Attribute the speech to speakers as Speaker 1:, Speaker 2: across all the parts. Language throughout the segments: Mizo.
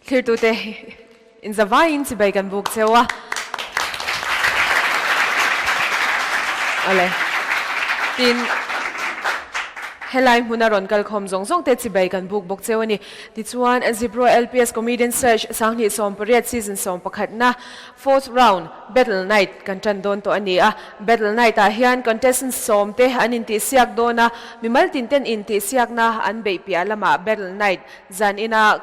Speaker 1: Thlirtute in zavaiin chibai kan buk cheu a. Awle. Tin, helai hmuna rawn kalkhawm zawng zawng te chibai kan buk bawk cheu a ni. Tichuan, Zipro LPS Comedian Search Sanghnih 18 Season 11 na Fourth Round Battle Night kan tan dawn tawh a ni a. Battle Night ah hian contestants sawm te an intihsiak dawn a, mimal tin ten intihsiakna an beih piah lamah Battle Night zan ina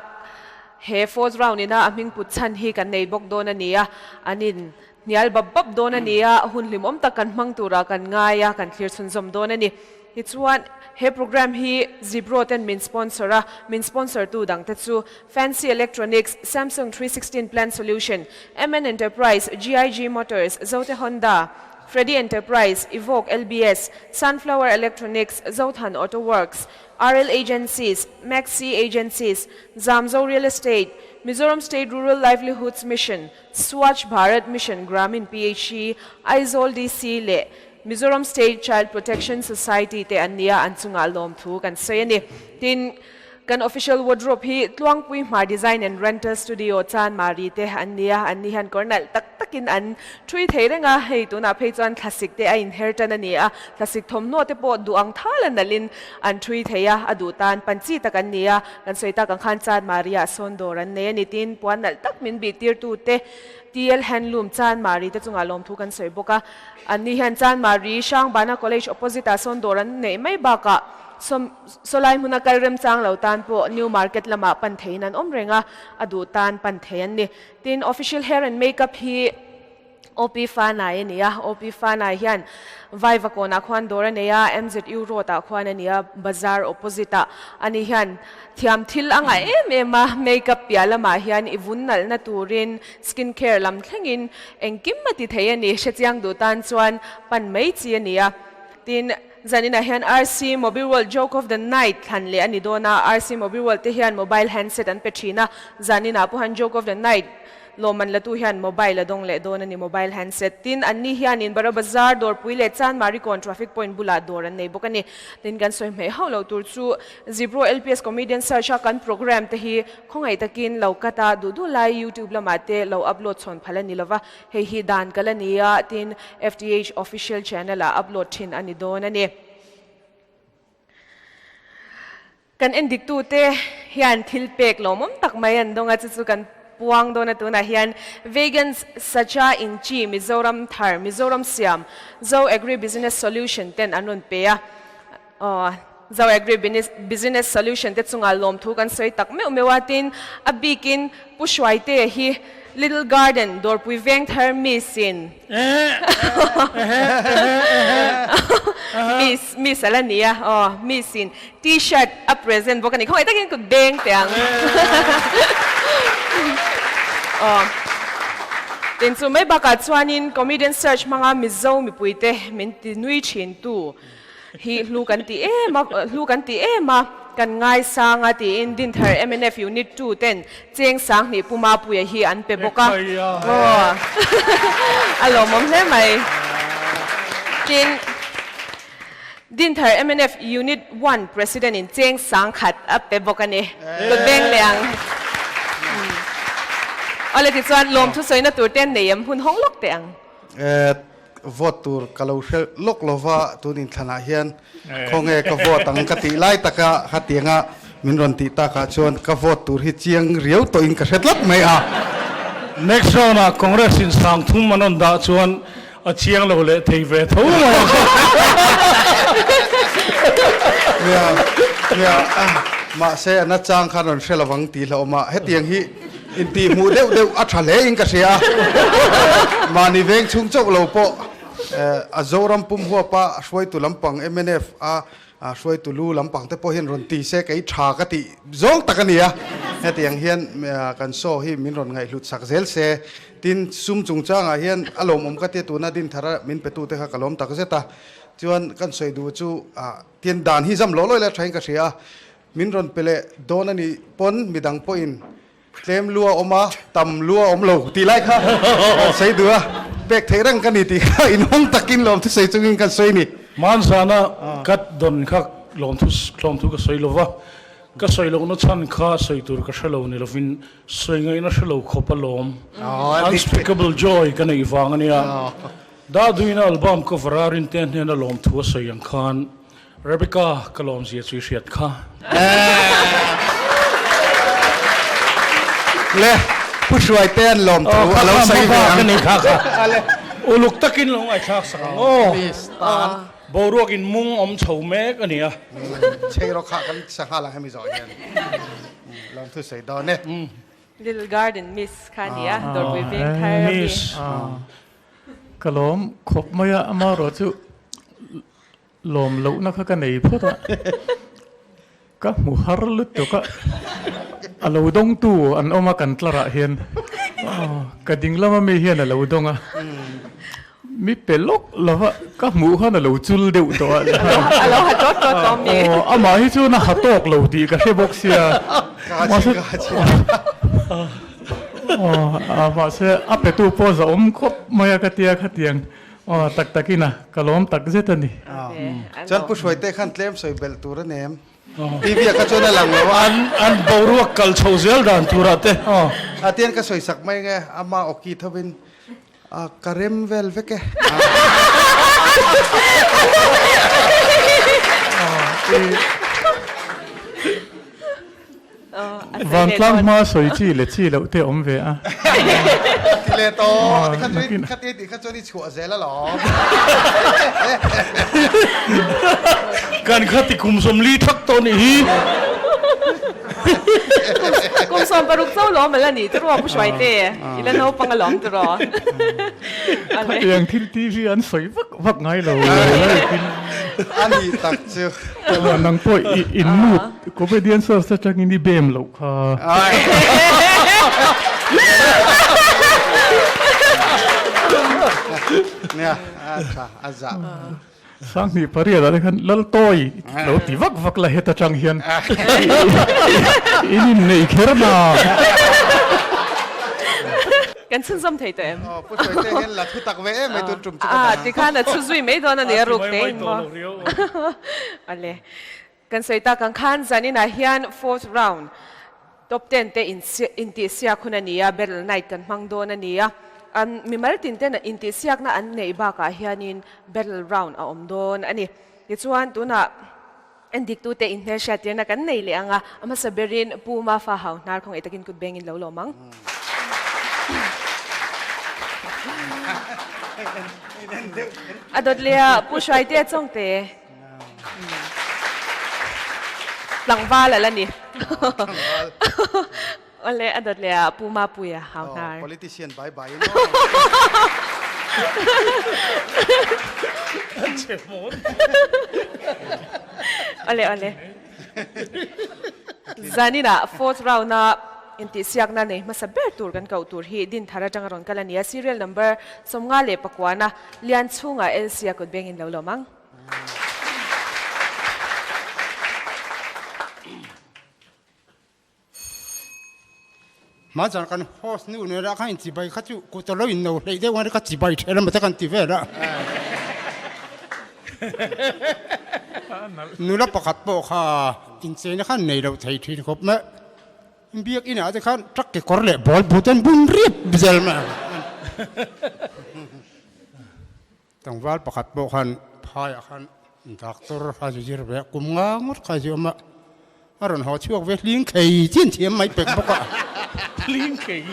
Speaker 1: he fourth round ina a hming put chhan hi kan nei bawk dawn a ni a, an in hnial bap bap dawn a ni a, hun hlimawm tak kan hmang turah kan ngai a, kan thlir chhunzawm dawn a ni. Tichuan, he program hi Zibro ten min sponsor a, min sponsor tu dang te chu Fancy Electronics, Samsung 316 Plan Solution, MN Enterprise, GIG Motors, Zote Honda, Freddy Enterprise, Evoque LBS, Sunflower Electronics, Zothan Auto Works, RL Agencies, Maxi Agencies, Zamzo Real Estate, Mizoram State Rural Livelihoods Mission, Swachh Bharat Mission Gramin PHE, Aizawl DC leh Mizoram State Child Protection Society te an nia an chungah lawmthu kan sawi a ni. Tin, kan official wardrobe hi Tluangpui Hmar Design and Rental Studio Chan Mari te an nia, an ni hian kawr nalh tak takin an thui thei reng a, hei tunah phei chuan thlasik te a inher tan a ni a, thlasik thawmhnaw te pawh duh ang thal a nalhin an thui thei a, a duh tan pan chi tak an ni a, kan sawi tak ang khan Chan Mari ah sawn dawr an nei a ni. Tin, puan nalh tak min bih tirtu te TL Handloom Chan Mari te chungah lawmthu kan sawi bawk a. Anni hian Chanmari, Hrangbana College opposite ah sawn dawr an neih mai bakah sawlai hmuna kal remchang lo tan pawh New Market lamah pan theiin an awm reng a, a duh tan pan thei an ni. Tin, official hair and makeup hi OP Fanai a ni a, OP Fanai hian Vaivakawnah khuan dawr a nei a, MZU Road ah khuan a ni a, Bazar opposite ah. Ani hian thiam thil a ngah em em a, makeup piah lamah hian i vun nalhna turin Skin care lam thlengin engkim a ti thei a ni, hrechiang duh tan chuan pan mai chi a ni a. Tin, zaninah hian RC Mobile World Joke of the Night thlan leh a ni dawn a, RC Mobile World te hian mobile handset an pe thin a, zaninah pawh hian Joke of the Night lawmman latu hian mobile a dawng leh dawn a ni, mobile handset. Tin, anni hianin Bara Bazar, Dawrpui leh Chanmarikawn Traffic Point bulah dawr an nei bawk a ni. Tin, kan sawi hmeh hauh lo tur chu Zipro LPS Comedian Search a kan program te hi Khawngaih takin lo cut a, duh duh lai YouTube lamah te lo upload chhawn phal a ni lova, hei hi dan kal a ni a, tin FTH official channel ah upload thin a ni dawn a ni. Kan endik tute hian thil pek lawmawm tak mai an dawng a, chu chu kan puang dawn a tunah hian Vegans Sacha Inchi Mizoram Thar Mizoram Siam Zo Agri Business Solution ten an rawn pe a, Aw, Zo Agri Business Solution te chungah lawmthu kan sawi tak meuh meuh a, tin a bikin Pu Hruaite hi Little Garden Dawrpui Vengthar Miss in Miss Miss a la ni a, aw Miss in T-shirt a present bawk a ni, khawngaih takin kut beng teh ang. Aw, tin chu mai bakah chuanin Comedian Search hmanga Mizo mipuite min ti nui thintu Hi hlu kan ti em a, hlu kan ti em a, kan ngaisang a tiin Dinthar mnf Unit 2 ten cheng 2000 Pu Mapuia hi an pe bawk a. Aw, a lawmawm hle mai. Tin, Dinthar mnf Unit 1 President in cheng 10,000 a pe bawk a ni. Kut beng leh ang. Awle tichuan lawmthu sawina tur te an nei em hun hawng lawk teh ang.
Speaker 2: Vote tur ka lo hre lawk lova tun inthlanah hian khawnge ka vote ang ka tih lai taka khatianga min rawn tih takah chuan ka vote tur hi chiang riau tawhin ka hre tlat mai a.
Speaker 3: Next round ah Congress in 3000 an rawn dah chuan a chiang lo leh thei ve tho mai ang.
Speaker 2: Nia, nia, mahse a nachang khan rawn hre lovang tih hlauhawm a, hetiang hi Intihhmuh deuh deuh a tha hle in ka hria a, mahni veng chhung chauh lo pawh a Zoram pum huapa hruaitu lampang mnf a hruaitu lu lampang te pawh hian rawn ti se kei tha ka tih zawng tak a ni a, hetiang hian kan show hi min rawn ngaihhlut sak zel se. Tin, sum chungchangah hian a lawmawm ka tia tuna Dinthar a min petu te kha ka lawm tak zet a, chuan kan sawi duh chu tin dan hi zam lawh lawih la thain ka hria a, Min rawn pe leh dawn a nih pawn midang pawhin tlem lu a awm a, tam lu a awm lo tih lai kha kan sawi duh a, pek theih reng ka ni tih kha inhawng takin lawmthu sawi chungin kan sawi a ni.
Speaker 3: Hmanzana kat dawn kha lawmthu ka sawi lo va. Ka sawi lohna chhan kha sawi tur ka hre lo ni lovin sawi ngaihna hre lo khawp a lawm. Unspeakable joy ka neih vang a nia. Daduina album cover a Rinte hnena lawmthu a sawi ang khan Rebecca ka lawmzia chu i hriat kha.
Speaker 2: Le, Pu Hruaite an lawmthu a lo sawi ve ang.
Speaker 3: Uluk takin lo ngaithlak sak ang aw. Boruak in mung awm chho mek a nia.
Speaker 2: Chei rawk kha kan sa nghal ang hemi zawh hian lawmthu sawi dawn e.
Speaker 1: Little Garden Miss kha a nia, Dawrpui veng thar a mi.
Speaker 3: Miss.
Speaker 4: Ka lawm khawp mai a, amaherawh chu lawm lohna kha ka nei phawt a, ka hmu har lutuk a, a lo dawngtu an awm a kan tlarah hian ka ding lama mi hian a lo dawng a, mi pe lawk lova ka hmuh khan a lo chul deuh tawh a,
Speaker 1: a lo ha tawt tawt tawh mi.
Speaker 4: Aw amah hi chuan a ha tawk lo tih ka hre bawk sia, mahse Aw, mahse a petu pawh zahawm khawp mai a ka tia khatiang aw tak takin a ka lawm tak zet a ni.
Speaker 2: Chuan Pu Hruaite khan tlem sawi belh tur a nem. TV ah kha chuan a lang lo a.
Speaker 3: An an boruak kal chho zel dan turah te.
Speaker 2: A tian ka sawi sak mai nge ama awki thovin A ka rem vel vek e.
Speaker 4: Vantlang hma sawi chi leh chi loh te awm ve a.
Speaker 2: Ti leh tawh, ti kha chuan kha ti tih kha chuan i chhuah zel alawm.
Speaker 3: Kan kha ti kum sawmli thak tawh nih hi.
Speaker 1: Kum 16 chauh lawm ala ni tiraw Pu Hruaite, i la naupang alawm tiraw.
Speaker 4: Khatiang thil TV an sawi vak vak ngai lo
Speaker 2: A ni tak chu.
Speaker 4: Nang pawh i in lut comedian search atangin i bem loh kha.
Speaker 2: Nia, a tha, a zah.
Speaker 4: Sanghnih pariat ah te khan Laltawi lo ti vak vak la heta tang hian in inneih kher na.
Speaker 1: Kan chhunzawm thei tawh em?
Speaker 2: Aw Pu Hruaite hian la thu tak ve em mai tun tum chu ka dah.
Speaker 1: Ti khan a chhu zui mai dawn a ni a ruk te in maw. Awle. Kan sawi tak ang khan zaninah hian fourth round top ten te intihsiak hun a ni a, battle night kan hmang dawn a ni a. An mimal tin ten intihsiakna an neih bakah hianin battle round a awm dawn a ni. Tichuan tunah endiktute inhmelhriattirna kan nei leh ang a, a hmasa berin Pu Mafa Hau hnar khawngaih takin kut bengin lo lawm ang. A dawt leh a Pu Hruaitea Chawngte. Tlangval a la ni. Awle a dawt leh ah Pu Mapuia hau hnar.
Speaker 2: Politician bai bai in
Speaker 3: aw. Che mawn.
Speaker 1: Awle awle. Zanin ah fourth round a intihsiakna nei hmasa ber tur kan koh tur hi Dinthar atanga rawn kal a ni a, serial number 59 a Lianchhunga LC a kut bengin lo lawm ang.
Speaker 5: Hma zan kan host nu nena khan inchibai kha chu kut a lo inno hleih deuh ang ka chibai ṭhel emaw te kan ti vel a. Nula pakhat pawh kha incheina khan nei loh thei ṭhin khawp mai. Biakinn ah te khan truck kekawr leh ball but an bun riap zel mai ang. Tlangval pakhat pawh khan phaiah khan doctor kha zu zir ve a, kum nga ngawt kha zu awm a, a rawn haw chhuak ve hling khei chin thiam mai pek bawk a.
Speaker 3: Hling khei.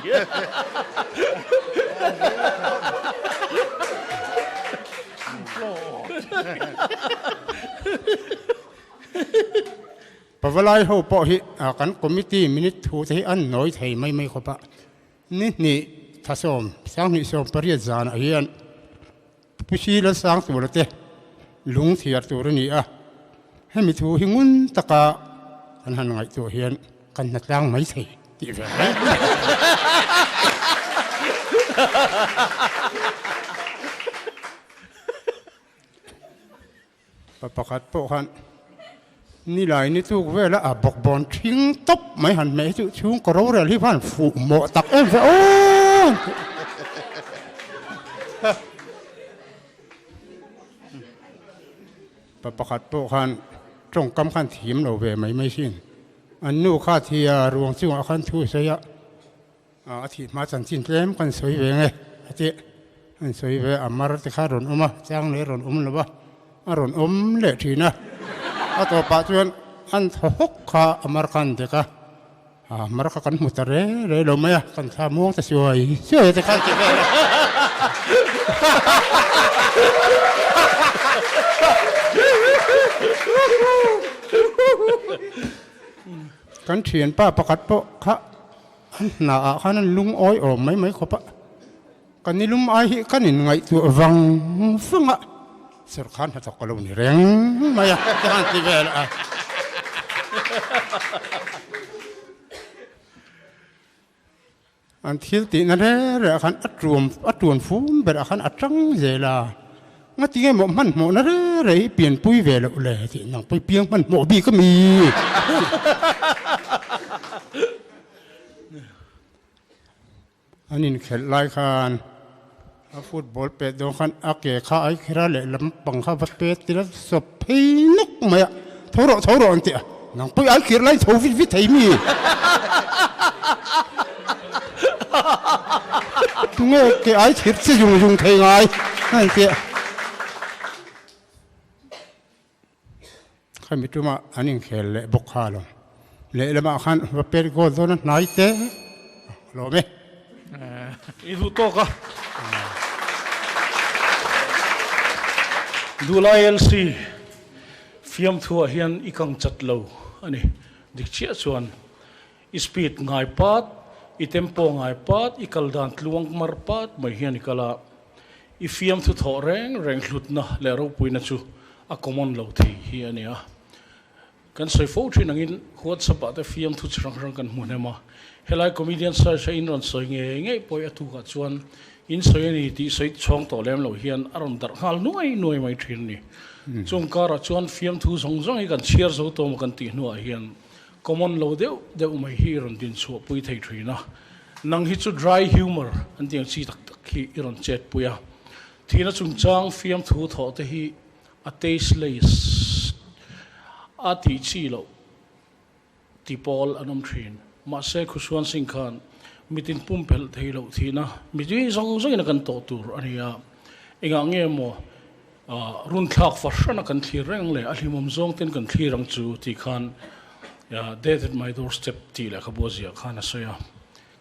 Speaker 5: Pavalai ho pawh hi kan committee minute thu te hi an nawi thei mai mai khawp a. Ni hnih thasawm 2018 zanah hian Pu Sila Sangtura te lung thiar tur a ni a, hemi thu hi ngun taka kan han ngaihtuah hian kan hnatlang mai thei tih ve mai. Pa pakhat pawh khan nilai ni tuk vela a bawkbawn ṭhing tawp mai han hmeh hi chu chhungkaw rorel hi khan fuh mawh tak em ve aw. Pa pakhat pawh khan tawngkam khan thiam lo ve mai mai sin. An nu kha thi a, ruang chungah khan thu sawi a, a thih hma chanchin tlem kan sawi ve nge a ti. An sawi ve a, mar te kha rawn awm a, chang leh rawn awm lo va, a rawn awm leh thin a. A tawpah chuan an thaw hawk kha a mar kha an dek a, a mar kha kan hmu ta re re lo mai a, kan thla muang ta suai suai te kha an ti vel a. Kan thianpa pakhat pawh kha an hnaah khan an lungawi awm mai mai khawp a. Ka nilum ai hi kan inngaihtuah vang vang a, sawrkar hnathawk ka lo ni reng mai a, ti han ti vel a. An thil tihna re re ah khan a tuam a tuan fum berah khan a tang zel a, ngati nge maw hmanhmawhna re re hi pianpui ve loh le tih nang pawh i piang hmanhmawh bik a mi? An inkhelh lai khan a football pet dawn khan a ke kha ai kher a lehlam pang kha va pet ila sawp phei nawk mai a, tho rawh tho rawh an ti a, nang pawh i ai khir lai tho vit vit thei mi? Tunge ke ai khir che zung zung thei ngai a an ti a. Khami tumah an inkhel leh bawk kha alawm. Lehlamah khan va pet goal dawn a hnai te alawm e.
Speaker 3: I duh tawk a. Duhlai LC fiamthuah hian i kang chat lo a ni. Dik chiah chuan i speed ngai pat, i tempo ngai pat, i kal dan tluang mar pat mai hian i kal a. I fiamthu thawh reng reng hlutna leh ropuina chu a common lo thei hi a ni a. Kan sawi fo thin angin WhatsApp ah te fiamthu chi hrang hrang kan hmu hnem a. Helai comedian search a in rawn sawi ngei ngei pawh a tukah chuan in sawi a ni tih sawi chhawng tawh lem lo hian a rawn darh nghal nuai nuai mai thin a ni. Chung karah chuan fiamthu zawng zawng hi kan chhiar zo tawh maw kan tih hnuah hian common lo deuh deuh mai hi i rawn din chhuah pui thei thin a. Nang hi chu dry humour an tih ang chi tak tak hi i rawn chet pui a. Thihna chungchang fiamthu thawh te hi a tasteless a tih chi loh ti pawl an awm thin. Mahse Khusuan Singh khan mitin pumpelh thei loh thihna mi zawng zawngin a kan tawh tur a ni a. Engah nge maw Runthlak fahrana kan thlir reng leh a hlimawm zawng ten kan thlir ang chu tih khan Death at my doorstep tih lehkhabu a ziah khan a sawi a.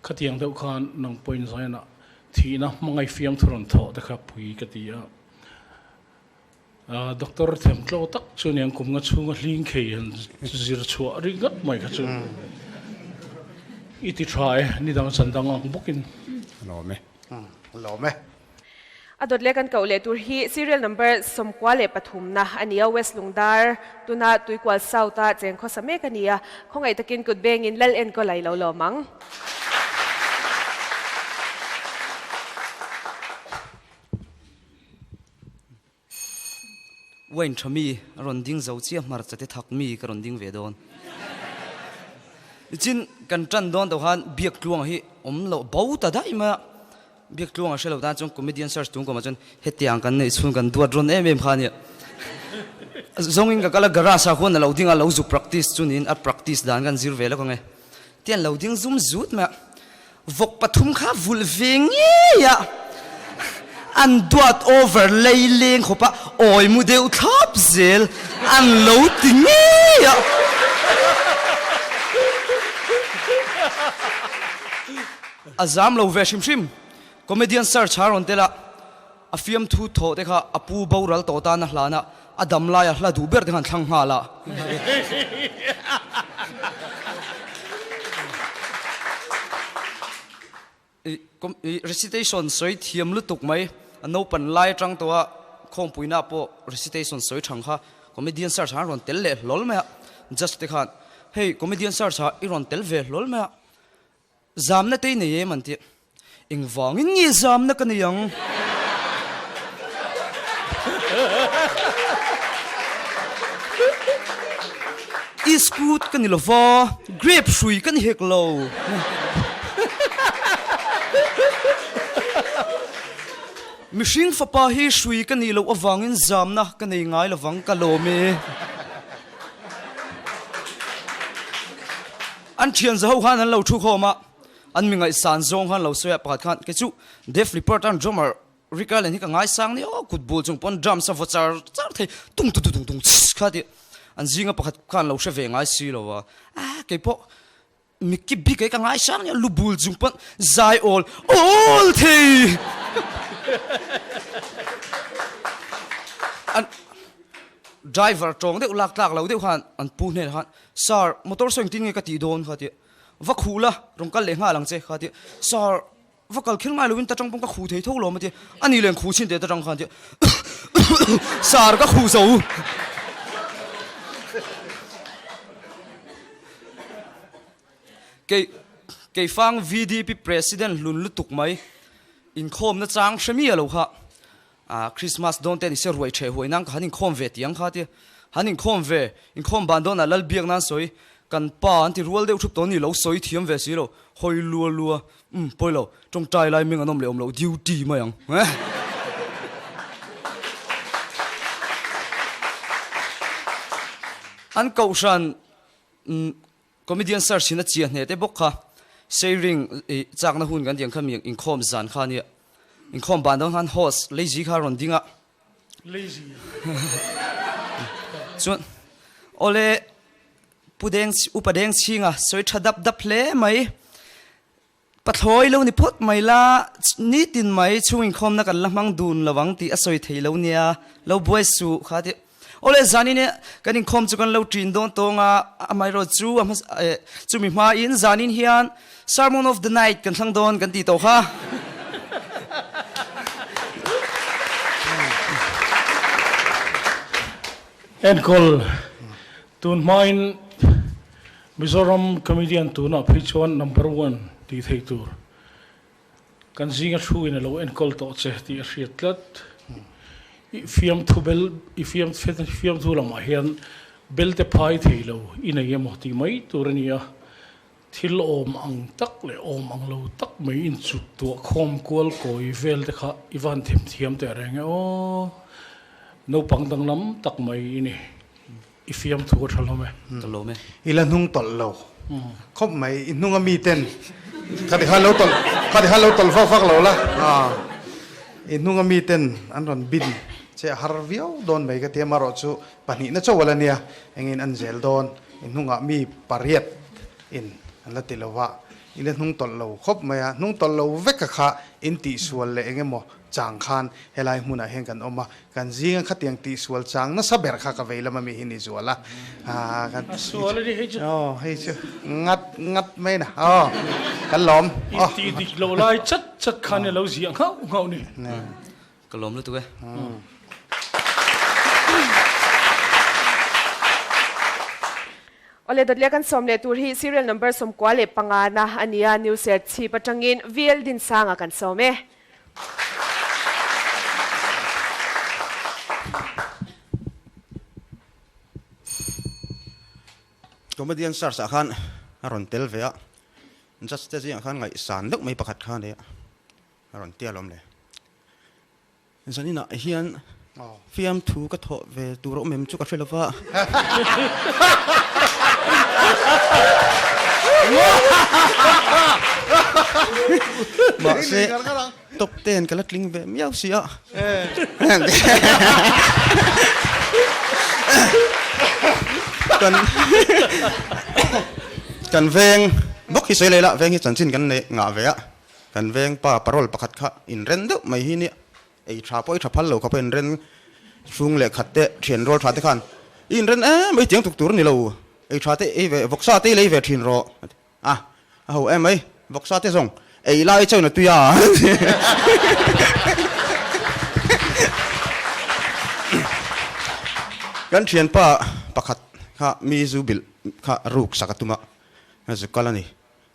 Speaker 3: Khatiang deuh khan nang pawhin Zion-ah thihna hmangaih fiamthu rawn thawh te kha pui ka ti a. Doctor themtlo tak chu niang kum nga chhunga hling khei han zir chhuah ri ngat mai kha chu i ti tha e, nidang chan dang ang bawkin.
Speaker 2: Lawm e. Lawm e.
Speaker 1: A dawt leh kan koh leh tur hi serial number 93 na a ni a, West Lungdar tuna Tuikual South a cheng khawsa mek a ni a, khawngaih takin kut bengin lal enkawl a i lo lawm ang.
Speaker 6: Wine tha mi a rawn ding zo chiah hmarcha te thak mi ka rawn ding ve dawn. Nichin kan tan dawn tawh khan biak tluang hi awm loh bo ta daih mai a, biak tluang a hre lo tan chuan comedian search tung kawmah chuan hetiang kan neih chhung kan duat rawn em em kha a nia. Zawngin ka kal a garage ah khuan a lo ding a, lo zu practice chu niin a practice dan kan zir ve lawk ang e. Tian lo ding zum zut mai a, Vawk pathum kha vulh ve ngei a, an duat over lei leng khawp a, awi mu deuh thlap zel an lo ti ngei a. A zam lo ve hrim hrim, comedian search a rawn tel a, a fiamthu thawh te kha a pu boral tawh tan a hlan a, a dam laia hla duh ber te khan thlang nghal a. Recitation sawi thiam lutuk mai, a naupan lai atang tawh a khawmpuina pawh recitation sawi thang kha comedian search ah an rawn tel leh hlawl mai a, judge te khan hei comedian search ah i rawn tel ve hlawl mai a, Zamna te i nei em an ti. Engvangin nge zamna ka nei ang? Iskut ka ni lova, grape hrui ka ni hek lo. Mihring fapa hi hrui ka nih loh avangin zamna ka nei ngai lovang ka lawm e. An thian zaho khan an lo thu khawm a, an mi ngaihsan zawng khan lo sawi a, pakhat khan kei chu Def Leppard an drummer Rick Allen hi ka ngaisang nia aw, kut bul chung pawn drums a vaw char char thei tung tu tu tung tung chss kha tih an zinga pakhat khan lo hre ve ngai si lo a, ah kei pawh Mickey bik ei ka ngaisang nia lu bul chung pawn zai awl awl thei an driver tawng deuh lak tlak lo deuh khan an pu hnenah khan sir motor saw engtin nge ka tih dawn kha tia va khuh la rawn kal leh nghal ang che kha tia sir Va kal kher ngai loin ta tang pawn ka khuh thei tho lawm a ti. A ni leng khuh chhin teh ta tang khan tia sar ka khuh zo. Kei Keifang VDP President hlun lutuk mai inkhawmna chang hre mi a lo kha. Ah Christmas dawn te ni se ruai theh huai nan ka han inkhawm ve tih ang kha tia. Han inkhawm ve, inkhawm ban dawnah lal biak nan sawi, kan pa an ti rual deuh thup tawh ni lo sawi thiam ve si lo, hawi lua lua, umm pawi lo, tawngtai lai meng an awm leh awm lo duty mai ang. An kohhran umm Comedian search in a chiah hneh te bawk kha sharing i chakna hun kan tih ang kha mi inkhawm zan kha ania inkhawm ban dawn khan host lazy kha a rawn ding a
Speaker 3: Lazy
Speaker 6: chuan awle pu deng upa deng chhinga sawi tha dap dap hle mai. Pathlawi lo ni phawt mai la, nitin mai chhung inkhawmna kan la hmang dun lo ang tih a sawi thei lo nia, lo buai suh kha ti. Awle zanin kan inkhawm chu kan lo ṭin dawn tawng a, amaherawh chu a hmasa eh chumi hmain zanin hian Sermon of the Night kan thlang dawn kan ti tawh kha.
Speaker 3: Enkawl tun hmain Mizoram comedian tunah phei chuan number one tih theih tur kan zinga thu in a lo enkawl tawh che tih a hriat tlat. I fiamthu bel i fiam fiamthu lamah hian belte phai thei lo i nei emaw tih mai tur a ni a. Thil awm ang tak leh awm ang lo tak mai inchuk tuah khawm kual kawi vel te kha i van themthiam teh reng e aw. Naupang danglam tak mai i ni. I fiamthu a tha hlawm e.
Speaker 6: Ka lawm e.
Speaker 2: I la hnung tawlh lo khawp mai. I hnung a mi ten khati khan lo tawlh khati khan lo tawlh vak vak lo la. I hnung a mi ten an rawn bin che a har viau dawn mai ka ti a, amarawh chu pahnihna chauh ala nia engin an zel dawn. I hnungah mi pariat in an la ti lo va, i la hnung tawlh lo khawp mai a. Hnung tawlh lo vek a kha in tihsual leh eng emaw chang khan helai hmunah hian kan awm a, kan zinga khatiang tihsual chang nasa ber kha ka vei lam ami hi ni zual a, kan
Speaker 3: A sual a ni hei chu.
Speaker 2: Aw hei chu ngat ngat mai na aw kan lawm
Speaker 3: aw. Intih dik loh lai chat chat khan i lo ziah nghauh nghauh ni.
Speaker 6: Ka lawm lutuk e.
Speaker 1: Awle dawt leh kan sawm leh tur hi serial number 95 na a nia, New Serchhip atangin VL Dinsanga kan sawm e.
Speaker 7: Comedian search ah khan a rawn tel ve a, judge te zingah khan ngaihsan deuh mai pakhat kha a nei a, a rawn tia alawm le. Zaninah hian fiamthu ka thawh ve tur a awm em chu ka hre lo va. Mahse top ten ka la tling ve miau si a. Kan kan veng bawk hi sawi leh ila veng hi chanchin kan nei ngah ve a. Kan veng pa parole pakhat kha inren deuh mai hi nia, ei tha pawh i tha phal lo kha pawh inren chhung leh khat te thian rual tha te khan i inren em mai tiang tuk tur a ni lo, ei tha te ei ve vawksa te i lei ve thin rawh a ti a, a ho em mai vawksa te zawng ei lai chawn a tui a. Kan thianpa pakhat kha mi zu bilh kha ruk sak a tum a, zu kal a ni.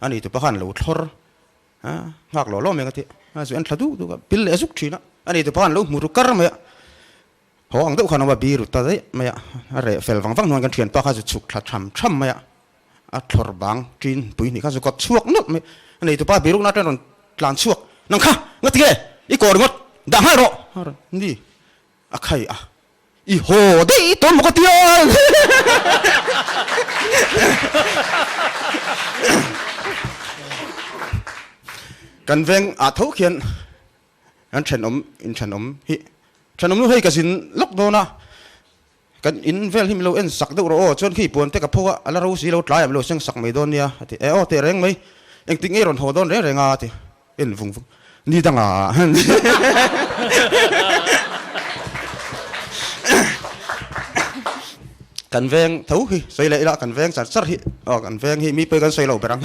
Speaker 7: A ni tupa khan lo thlawr a, nghak lawh lawh mai ka ti a, zu en thla duk duk a, pil leh a zuk thin a, a ni tupa khan lo hmu ru kar mai a, haw ang deuh khan a awm a, bi ru ta daih mai a, a reh fel vang vang hnuan kan thianpa kha zu chhuk thla tham tham mai a, a thlawr bang ṭin pui hnih kha zu kawt chhuak nawlh mai, a nei tupa bi rukna aṭang rawn tlan chhuak, nang kha nga ti nge i kaw ringawt dah nghal rawh a rawn ni a khai a. I haw daih tawn maw ka tia? Kan veng ah tho khian kan thenawm inthenawm hi thenawm nu hei ka zin lawk dawn a, kan in vel hi min lo en sak deuh rawh aw, chuan khi puan te ka pho a, a la ro si lo tlai ah min lo seng sak mai dawn nia a ti. E aw teh reng mai, engtik nge i rawn haw dawn reng reng a a ti. En vung vung ni danga kan veng tho hi sawi leh ila kan veng char char hi aw kan veng hi mi pawi kan sawi lo ber ang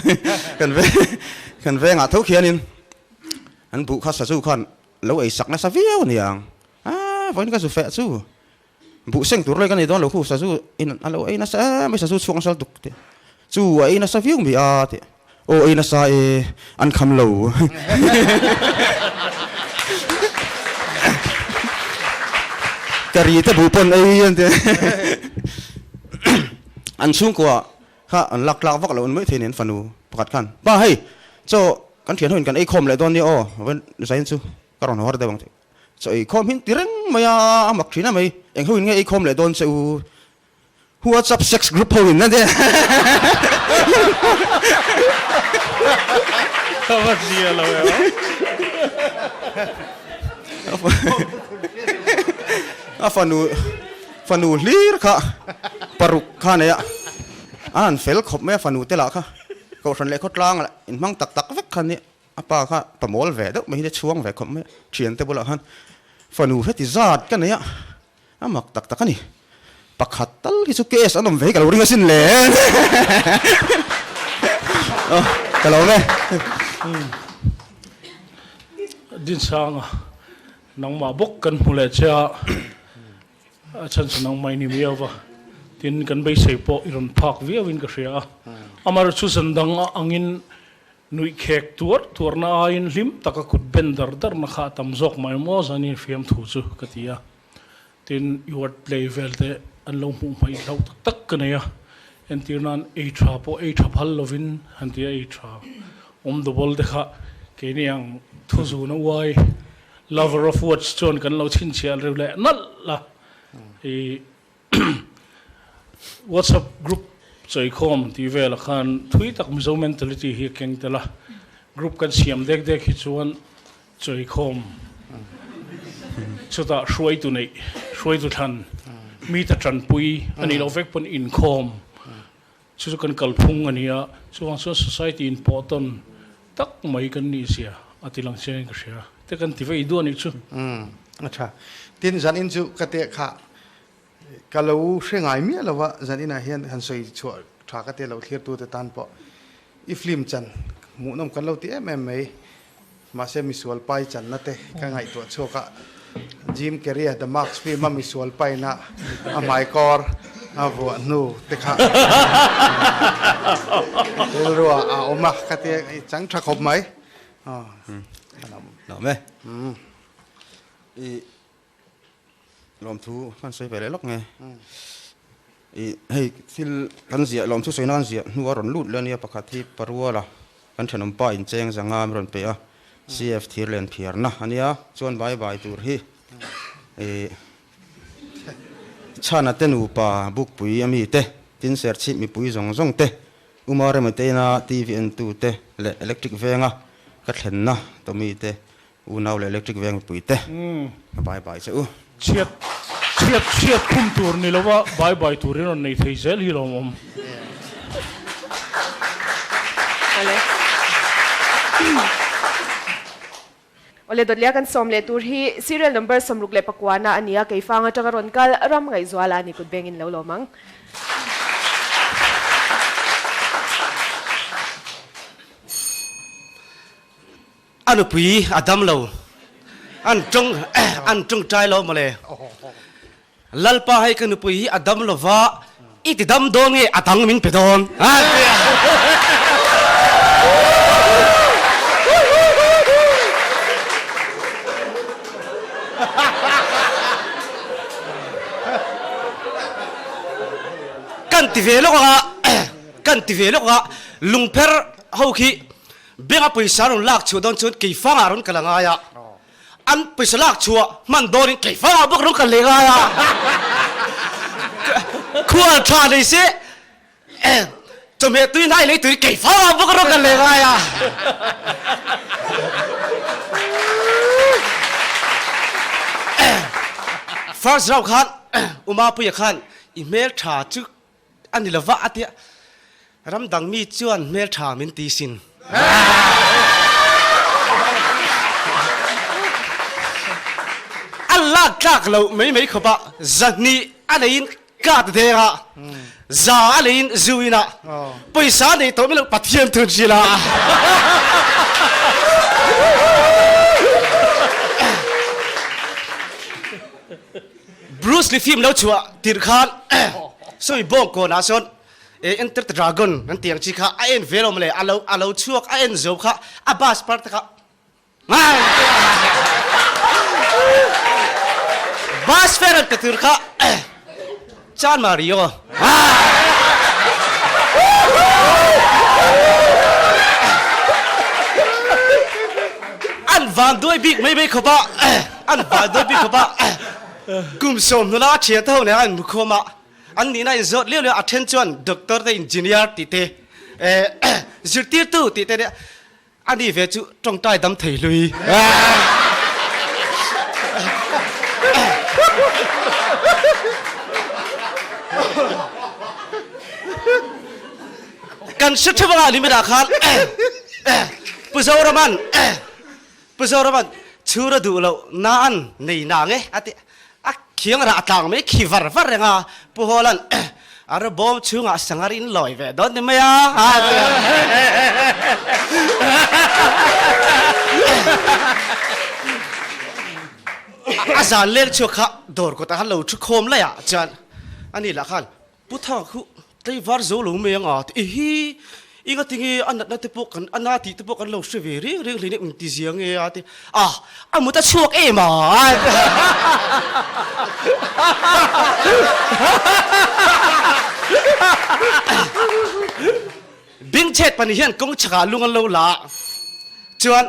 Speaker 7: kan veng kan vengah tho khianin an buh kha sazu khan lo ei sak nasa viau aniang a vawiin ka zu feh chu Buh seng tur lawih ka nei dawn lo khu sazu in a lo ei nasa em mai sazu chhuak nasa lutuk tih chu a ei nasa viau mi a tih aw ei nasa e an kham lo ka ri te buh pawn ei an ti an chhungkua kha an lak tlak vak loh an mai thei nen fanu pakhat khan pa hei chaw kan thian ho in kan ei khawm leh dawn nia aw zain chu ka rawn haw har deuh ang tih. Chaw ei khawm hin ti reng mai a, a mak thin a mai. Eng ho in nge ei khawm leh dawn che u? WhatsApp sex group ho in a nia.
Speaker 3: Ka va zia lo e aw.
Speaker 7: A fanu fanu hlir kha paruk kha nei a, an han fel khawp mai a fanu te lah kha kohhran leh khawtlang lah inhmang tak tak vek kha nia. A pa kha pa mawl ve deuh mai hi a chhuang ve khawp mai a, thiante bulah khan fanu heti zat ka nei a, a mak tak tak a ni. Pakhat tal hi chu case an awm ve hi ka lo ring asin le. Aw, ka lo awm e.
Speaker 3: Dinsanga, nangmah bawk kan hmu leh che a, a chhan chu nangmah i ni miau va, tin kan beisei pawh i rawn phak viauin ka hria a. Amaherawhchu zan dang angin Nuih khek tuar tuarna aiin hlim taka kut ben dar darna kha a tam zawk mai maw zanin fiamthu chu ka ti a. Tin, i word play vel te an lo hmuh hmaih hlauh tak tak ka nei a. Entir nan ei tha pawh ei tha phal lovin han ti a, ei tha awm double te kha keini ang thu zuna uai lover of words chuan kan lo chhinchhiah reuh leh nalh a. I WhatsApp group chawikhawm tih velah khan thui tak Mizo mentality hi a keng tel a, group kan siam dek dek hi chuan chawikhawm chutah hruaitu neih, hruaitu thlan, mite tanpui a nih loh vek pawn inkhawm chu chu kan kalphung a ni a, chuvang chuan society inpawh tawn tak mai kan nih zia a ti lang chiangin ka hria te kan ti vei duah nih chu.
Speaker 2: A tha. Tin zanin chu ka teh kha Ka lo hre ngai miah lo a, zan inah hian han sawi chhuah tha ka ti lo thlirtute tan pawh i film chan hmuhnawm kan lo ti em em mai. Mahse misual pai channa te ka ngaihtuah chhuak a, Jim Carrey-a The Mask film a misual paina a hmaikawr a vuah hnu te kha rilru ah a awm a, ka ti i chang tha khawp mai.
Speaker 7: Lawm e. I Lawmthu kan sawi ve leh lawk nge. I hei thil kan ziah lawmthu sawina kan ziah hnu a rawn lut leh a nia pakhat hi Paruala kan thenawm pa incheng zanga min rawn pe a CF thir len phiarna a nia chuan bai bai tur hi i chhana te nupa bukpui ami te tin serchhip mipui zawng zawng te Uma Remateina TV entu te leh electric venga ka thlenna Tommy te Unau leh electric veng mipui te ka bye bye che u.
Speaker 3: Chhiat chhiat chhiat khum tur ni lova bye bye tur in rawn nei thei zel hi lawmawm.
Speaker 1: Awle. Awle dawtlia kan sawm leh tur hi serial number 69 na a ni a, Keifang atanga rawn kal ram ngaihzuala a ni kut bengin lo lawm ang.
Speaker 8: A nupui a dam lo. An tawng an tawngtai lo mawle. Lalpa hei ka nupui hi a dam lova i ti dam dawn nge a dang min pe dawn. Kan ti ve lawk anga kan ti ve lawk anga lungpher ho khi Bank a pawisa rawn lak chhuah dawn chuan keifangah rawn kal a ngai a, an pawisa lak chhuah hman dawnin keifangah bawk rawn kal leh ngai a. Khual tha nei se chawhmeh tui hnai lei tui kei fang ah bawk rawh kan leh ngai a. First round khan Umapuia khan i hmel tha chu a ni lova a tia ramdang mi chuan hmel tha min ti sin. A lak tlak loh mai mai khawp a zahnih a neiin Ka ti deng a, za a leiin zu in a, pawisa a nei tawh mai lo Pathian thun hrilh a. Bruce Lee film lo chhuah tirh khan sawi bawng kawn ah sawn Enter the Dragon an tih ang chi kha a en ve lo mawle, a lo a lo chhuak a en zo kha a bus part te kha Bus fare an pe tur kha Chan Mario. An van duai bik mai mai khawp a, an van duai bik khawp a. Kum sawm hnuna a thian te ho nen an mukhawm a, an nihna inzawt liau liau a then chuan doctor te engineer tih te zirtirtu tih te A ni ve chu tawngtai dam thei hlui. Kan hre theuh anga ni minah khan Pu Zoraman Pu Zoraman chhura duh loh na an nei nang e a ti A khiang rah tlang mai khi var var reng a, Pu Hawla'n a ra bawm chhungah sangar in lawi ve dawn ni mai a. A zan leng chhuak kha dawr kawtah khan lo thu khawm laih ah chuan ani lah khan Pu Thang khu Tlaivar zo lo mai anga ti hi i nga tinge a natna te pawh kan a na tih te pawh kan lo hre ve reng reng hlei eng ti zia nge a ti a a mut a chhuak em a Bingchhet pahnih hian kawng chhakah lung an lo la chuan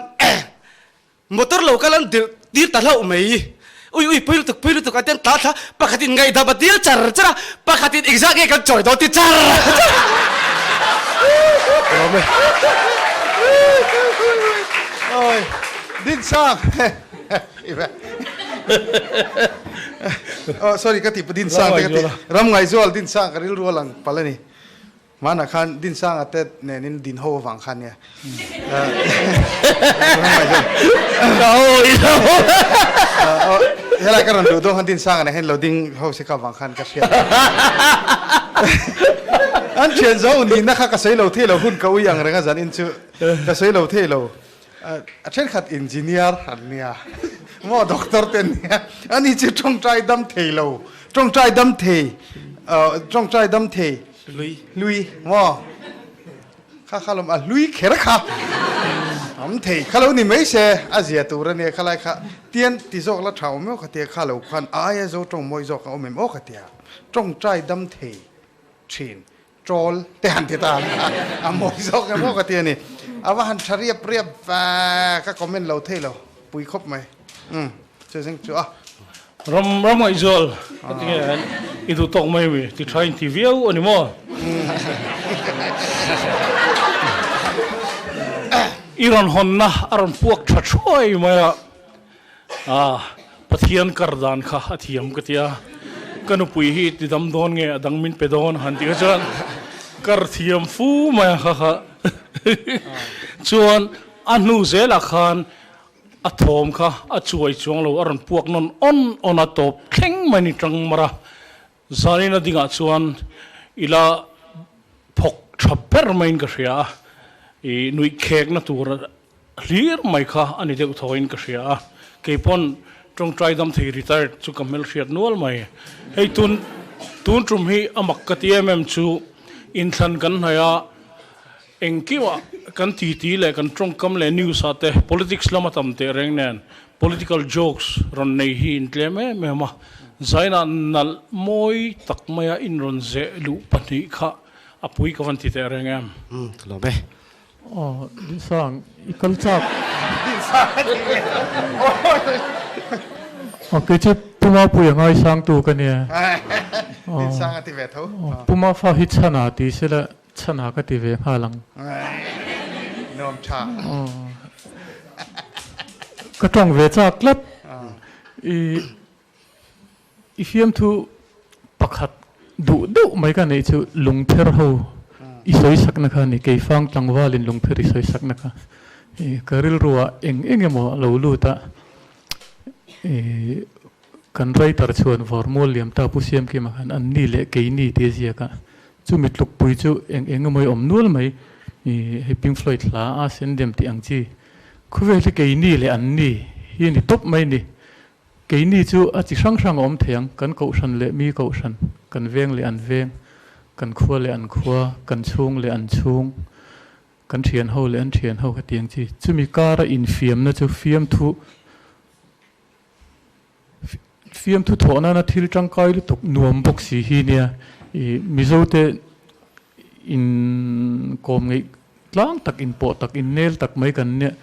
Speaker 8: Motor lo kal an dirh tir ta hlauh mai. Ui ui pui lutuk pui lutuk a ti an tla thla. Pakhatin ngaihdam a dil char char a, pakhatin engzah nge kan chawi dawn ti char char.
Speaker 2: Lawm e. Oi Dinsang Oh sorry ka ti pu Dinsang te ka ti Ram Ngaizual Dinsang ka rilru a lang palh a ni. Hmanah khan Dinsanga te nenin din ho avang khan nia. Helai ka rawn duh dawn khan Dinsanga nen hian lo ding ho si ka avang khan ka hriat. An thian zo nihna kha ka sawi lo thei lo hun ka ui ang reng a zanin chu ka sawi lo thei lo. A thenkhat engineer an nia maw doctor te an nia ani chu tawngtai dam thei lo tawngtai dam thei tawngtai dam thei hlui hlui maw kha kha lawm a hlui kher kha am thei kha lo ni mai se a zia tur ania khalai kha tian ti zawk la tha awm em aw kha tia kha lo khan a aia zo tawng mawi zawk a awm em aw kha tia tawngtai dam thei thin Troll te han ti ta a mawi zawk em aw ka ti a ni. A va han tha riap riap va ka comment lo thei lo pui khawp mai. Umm chu zing chu a.
Speaker 3: Ram ram ngaihzual ka ti nge i duh tawk mai mi ti tha in ti viau a ni maw? I rawn hawnna a rawn puak tha thuai mai a. A, Pathian kar dan kha a thiam ka ti a, ka nupui hi ti dam dawn nge a dang min pe dawn han ti kha chuan kar thiam fu mai a kha kha chuan a hnu zelah khan a thawm kha a chuai chuang lo a rawn puak nawn awn awn a tawp thleng mai ni tang mar a, zanin a dingah chuan ila phawk tha ber maiin ka hria a, i nuih khekna tur Hlir mai kha a ni deuh thawiin ka hria a, kei pawn tawngtai dam thei retired chu ka hmelhriat nual mai. Hei tun tun tum hi a mak ka ti em em chu inthlan kan hnaih a, engkimah kan titi leh kan tawngkam leh news ah te politics lama tam teh reng nen political jokes rawn nei hi intlem em em a, zainah nalh mawi tak maia inrawn zeh luh pahnih kha a pui ka van ti teh reng em.
Speaker 8: Umm ka lawm e.
Speaker 4: Aw Dinsang i kal chak.
Speaker 2: Dinsang a ti nge.
Speaker 4: Aw kei chu Pu Mapuia ngaisangtu ka nia.
Speaker 2: Dinsanga ti ve tho.
Speaker 4: Pu Mafa hi chhana ti sela chhana ka ti ve nghal ang.
Speaker 2: Nuam tha.
Speaker 4: Ka tawng ve chak tlat. I I fiamthu pakhat duh deuh mai ka neih chu lungpher ho i sawi sakna kha a ni. Keifang tlangvalin lungpher i sawi sakna kha ka rilruah eng eng emaw a lo lut a, kan writer chuan Varmual Liamta Pu Siamkima khan an ni leh keini tih a ziak a, chumi tlukpui chu eng eng emaw i awm nual mai, hei Pink Floyd hla a sendem tih ang chi khawvel hi keini leh an ni hi a ni tawp mai a ni. Keini chu a chi hrang hrang a awm thei ang, kan kohhran leh mi kohhran, kan veng leh an veng, kan khua leh an khua, kan chhung leh an chhung, kan thian ho leh an thian ho hetiang chi. Chumi kara infiamna chu fiamthu fiamthu thawh nana thil tangkai lutuk nuam bawk si hi nia i Mizote inkawm ngeih tlang tak inpawh tak innel tak mai kan nia.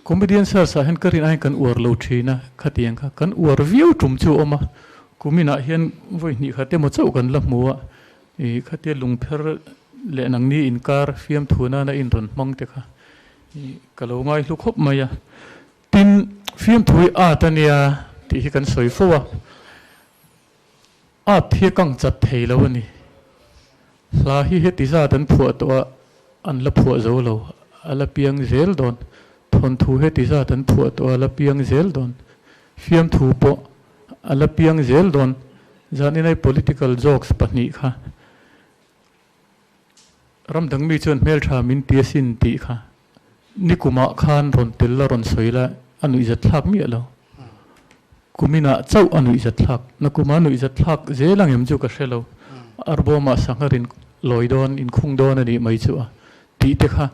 Speaker 4: Comedian Search ah hian ka rin aiin kan uar lo thin a, khatiang kha kan uar viau tum chu a awm a, kuminah hian vawi hnih khat emaw chauh kan la hmu a, ih khatia lungpher leh nangni inkar fiamthu nana inrawn hmang te kha ih ka lo ngaihlu khawp mai a, tin fiamthu hi art a nia tih hi kan sawi fo a. Art hi a kang chat thei lo a ni. Hla hi heti zat an phuah tawh a, an la phuah zo lo, a la piang zel dawn. Thawnthu heti zat an phuah tawh a, a la piang zel dawn. Fiamthu pawh a la piang zel dawn. Zaninai political jokes pahnih kha Ramdang mi chuan hmeltha min ti asin tih kha nikumah khan rawn tel la rawn sawi la a nuihzat thlak miah lo. Kuminah chauh a nuihzat thlak. Nakuma nuihzat thlak zel ang em chu ka hre lo. Arbawmah sangha rin lawi dawn inkhung dawn a nih mai chu a tih te kha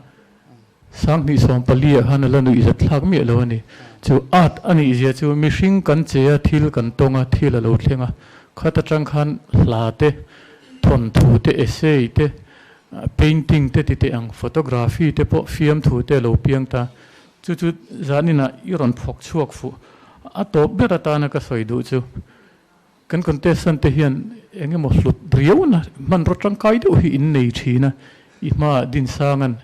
Speaker 4: Sanghnih 14 ah khan a la nuihzat thlak miah lo a ni. Chu art a nih zia chu mihring kan che a, thil kan tawng a, thil a lo thleng a. Khat atang khan hla te, thawnthu te, essay te, painting te ti teh ang, photography te pawh fiamthu te a lo piang ta. Chu chu zaninah i rawn phawk chhuak fuh. A tawp ber atana ka sawi duh chu. Kan contestant te hian eng emaw hlut riauna hmanraw tangkai deuh hi in nei thin a, i hmaah Dinsanga'n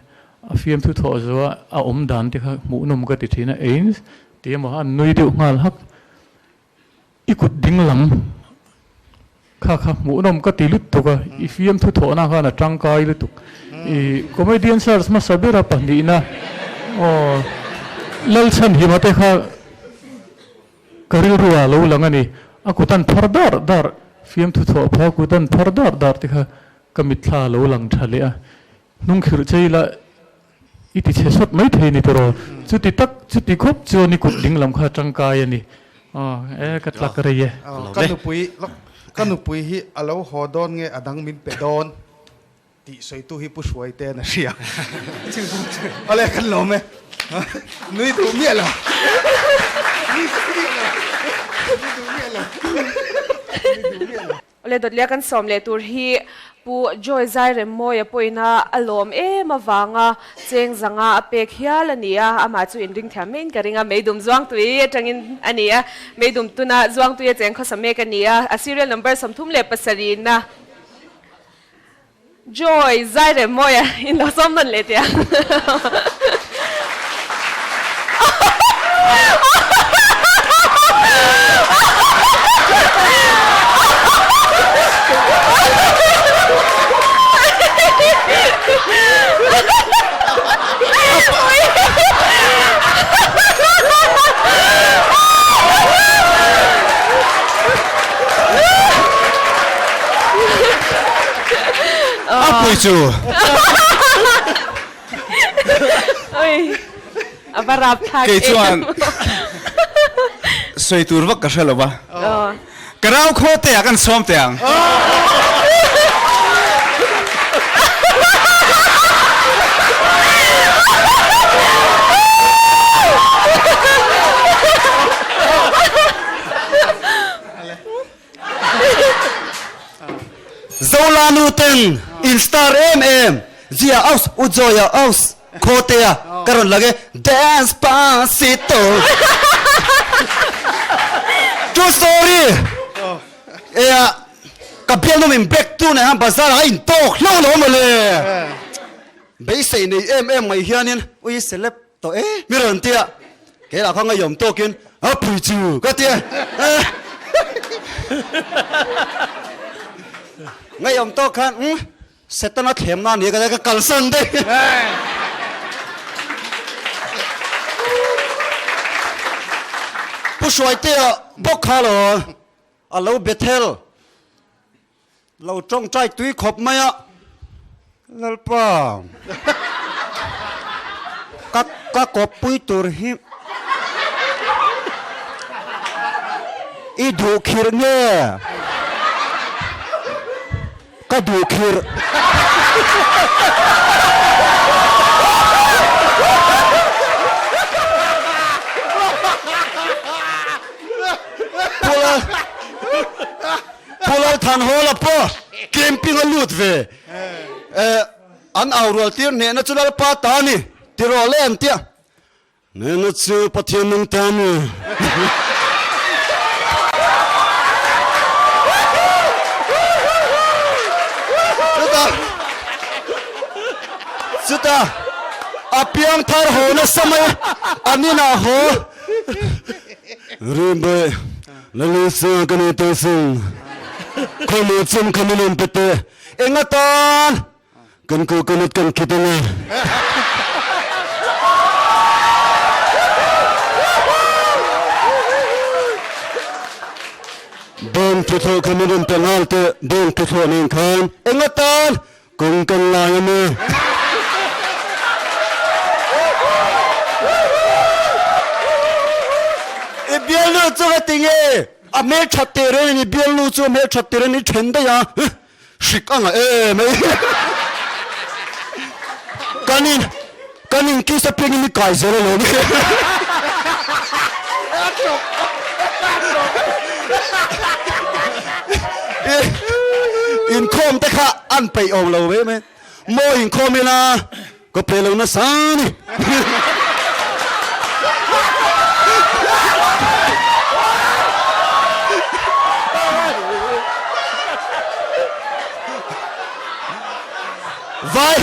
Speaker 4: a fiamthu thawh zuah a awm dan te kha hmuhnawm ka ti thin a, ein ti emaw an nui deuh nghal hak. I kut ding lam kha kha hmuhnawm ka ti lutuk a, i fiamthu thawhna khan a tangkai lutuk. I comedian search hmasa bera pahnihna aw Lalchhanhima te kha Ka rilru ah lo lang a ni. A kut an phar dar dar, fiamthu thawh pha kut an phar dar dar te kha ka mitthla a lo lang tha leh a. Hnung khirh chei la i ti chhe sawt mai thei ni tiraw? Chuti tak, chuti khawp chuan i kut ding lam kha tangkai a ni. Aw, e ka tlak rei e.
Speaker 2: Ka nupui, ka nupui hi a lo haw dawn nge a dang min pe dawn? Tih sawitu hi Pu Hruaite'n a hria. Awle kan lawm e. Nui duh miah lo. Nui duh miah lo. Nui duh miah lo. Nui duh miah lo.
Speaker 1: Awle Dawtlia kan sawm leh tur hi Pu Joy Zairemmawia pawhin a a lawm em avanga cheng zanga a pek hial a ni a, amah chu inring thiam maiin ka ring a, Meidum Zuangtui atangin a ni a, Meidum tuna Zuangtui a cheng khawsa mek a ni a, a serial number 37 na. Joy, zai rem mawi a, in lo sawm nawn leh teh ang.
Speaker 7: A pui chu.
Speaker 1: A va rap thlak
Speaker 7: Kei chuan sawi tur vak ka hre lo va. Ka rau khaw te ah kan sawm teh ang.
Speaker 6: Zola nu ten in star em em Zia aus u Joya aus Khawtea ka rawn lang e Despacito True story Ea.
Speaker 9: Ka bialnu min back tu nen khan bazar ah a in tawk hlauh lo maw le. Beisei nei em em mai hianin ui celeb tawh e mi rawn ti a, kei lah kha ngaiawm tawkin a pui chu ka ti a. Ngaiawm tawk khan umm Setana thlemna ania ka ka kalsan daih. Pu Hruaitea bawk kha lo a lo Bethel lo tawngtai tui khawp mai a, Lalpa ka ka kawppui tur hi i duh khirh nge? Ka duh khirh. Pu Lalthanhawla pawh camping a lut ve. An au rual tir hnehna chu Lalpa ta a ni tiraw le an tia. Nena chu Pathian nung ta ni. Chutah chutah a piang thar haw nasa mai an inah haw Rinbawih Lalisa ka ni teh sing khawmu chum kha min rawn pe teh eng atan Kan coconut kan khit anga. Bawng tuthlawh kha min rawn pe nghal teh, bawng tuthlawh nen khan eng atan kawng kan lai a maw? I bialnu chu ka ti nge? A hmelthat teh reng a ni, bialnu chu a hmelthat teh reng a ni, i then daih a. Hrik a ngah em ei. Kan in kan in kiss apiangin i kai zel alawm. Inkhawm te kha an peih awm lo em e. Maw inkhawm ila Ka pe lo nasa a ni. Vai.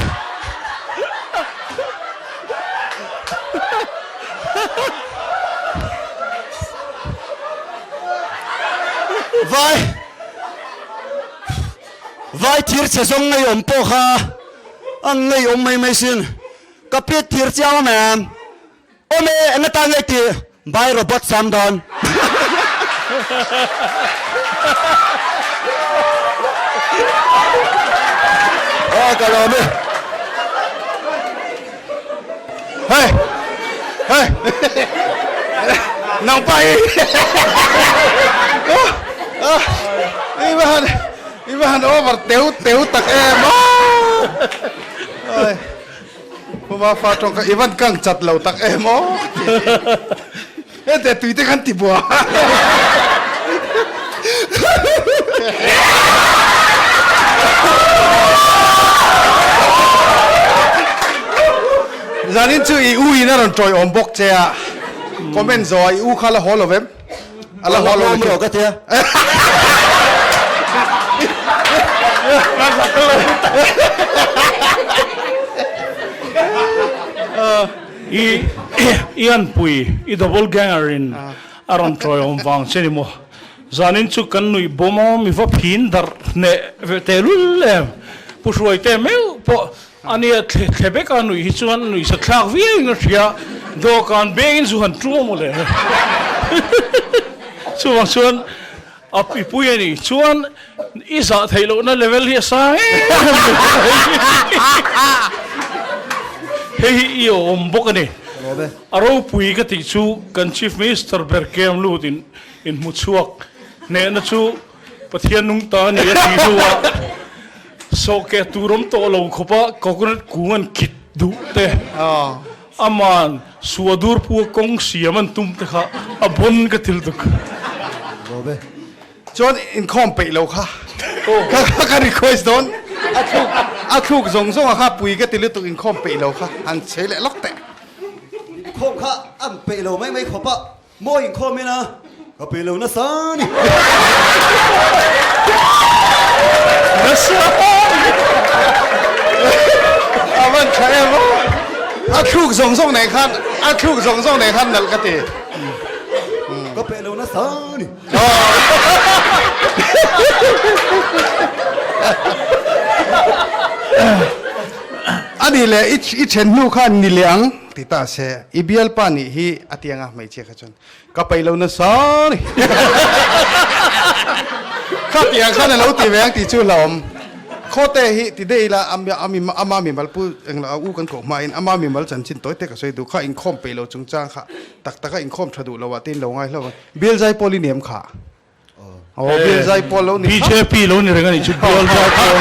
Speaker 9: Vai. Vai thir chhe zawng ngei awm pawh kha. A ngei awm mai mai sin. Ka pit thir chiang awm em? Awm e, eng atan nge tih? By robot sam dawn. Aw ka lawm e.
Speaker 2: Hei! Hei! Nang pa hi! I va han I va han over teu teu tak em a! Ai, Puma fa tawng kha i van kang chat lo tak em aw! Hete tui te khan ti bua. Zanin chu i u in a rawn tawi awm bawk che a, comment zawh a i u kha la haw lo vem? A la haw lo
Speaker 9: rawh ka tia.
Speaker 3: I i anpui i double ganger in a rawn tawi awm vang che ni maw? Zanin chu kan nuih bawm a mi va phin darh hneh ve tehlul em. Pu Hruaite meuh pawh Ania thle thle vek a nuih hi chuan nuih sa thlak viau in a hria, dawhkan bengin zu han tum a maw le. Chuvang chuan a i pui a ni chuan i zah theih lohna level hi a sang em em mai. Hei hi i awm bawk a ni. A ropui ka tih chu kan Chief Minister ber kem lut in inhmu chhuak hnehna chu Pathian nung ta a ni a tih hnuah sawhkeh tur awm tawh lo khawpa coconut kung an kit duh te, aman sua dur pu a kawng siam an tum te kha a bawn ka til tuk.
Speaker 2: Chuan inkhawm peih lo kha ka request dawn a thluk a thluk zawng zawng a kha pui ka ti lutuk inkhawm peih lo kha han chei leh lawk teh.
Speaker 9: Inkhawm kha an peih lo mai mai khawpa Maw inkhawm ina ka pe lo nasa a ni.
Speaker 2: zawng zawng nen khan a thluk zawng zawng nen khan nalh ka ti.
Speaker 9: Ka peh lo nasa a ni.
Speaker 2: A nih leh i then hnu khan ni leh ang ti ta se i bialpa nih hi a ti anga hmeichhia kha chuan Ka peih lo nasa a ni. Kha tiang khan a lo ti ve ang tih chu hlauhawm. Khawte hi ti daih ila ama mimal pu englo a u kan koh hmain ama mimal chanchin tawi te ka sawi duh kha inkhawm peih lo chungchang kha tak taka inkhawm tha duh lo ah te in lo ngai hlauh ang. Bial zaipawl i niam kha. Aw bial zai pawl lo ni
Speaker 3: BJP lo ni reng a nih chu bial zai pawl.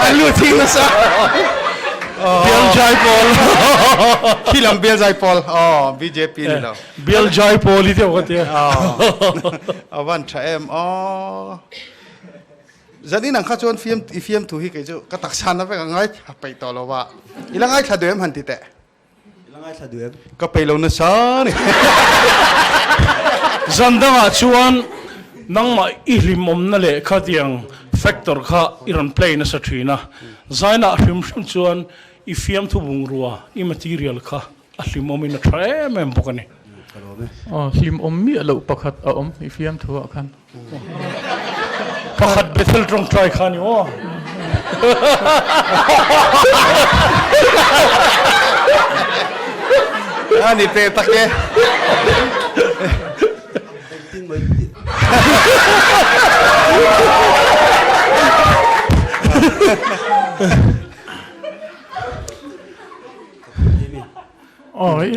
Speaker 2: An lu thing nasa.
Speaker 3: Bial zai pawl.
Speaker 2: Khi lam bial zai pawl. Aw BJP ni lo.
Speaker 3: Bial zai pawl i deuh ka tia.
Speaker 2: A van tha em aw. Zanin ang kha chuan fiam i fiam thu hi kei chu ka taksa na vek a ngai thla peih tawh lo va. I la ngai thla duh em han ti teh.
Speaker 9: I la ngaithla duh em?
Speaker 2: Ka peih lo nasa ni.
Speaker 3: Zan dangah chuan nangmah i hlimawmna leh khatiang factor kha i rawn play nasa thin a. Zainah hrim hrim chuan i fiamthu bungrua, i material kha a hlimawmin a tha em em bawk a ni.
Speaker 9: Ka lawm e.
Speaker 4: Aw, hlimawm miah loh pakhat a awm i fiamthuah khan.
Speaker 3: Pakhat Bethel tawngtai kha ni aw.
Speaker 2: A ni teh tak e.
Speaker 9: Engtin mai tih.
Speaker 4: Aw i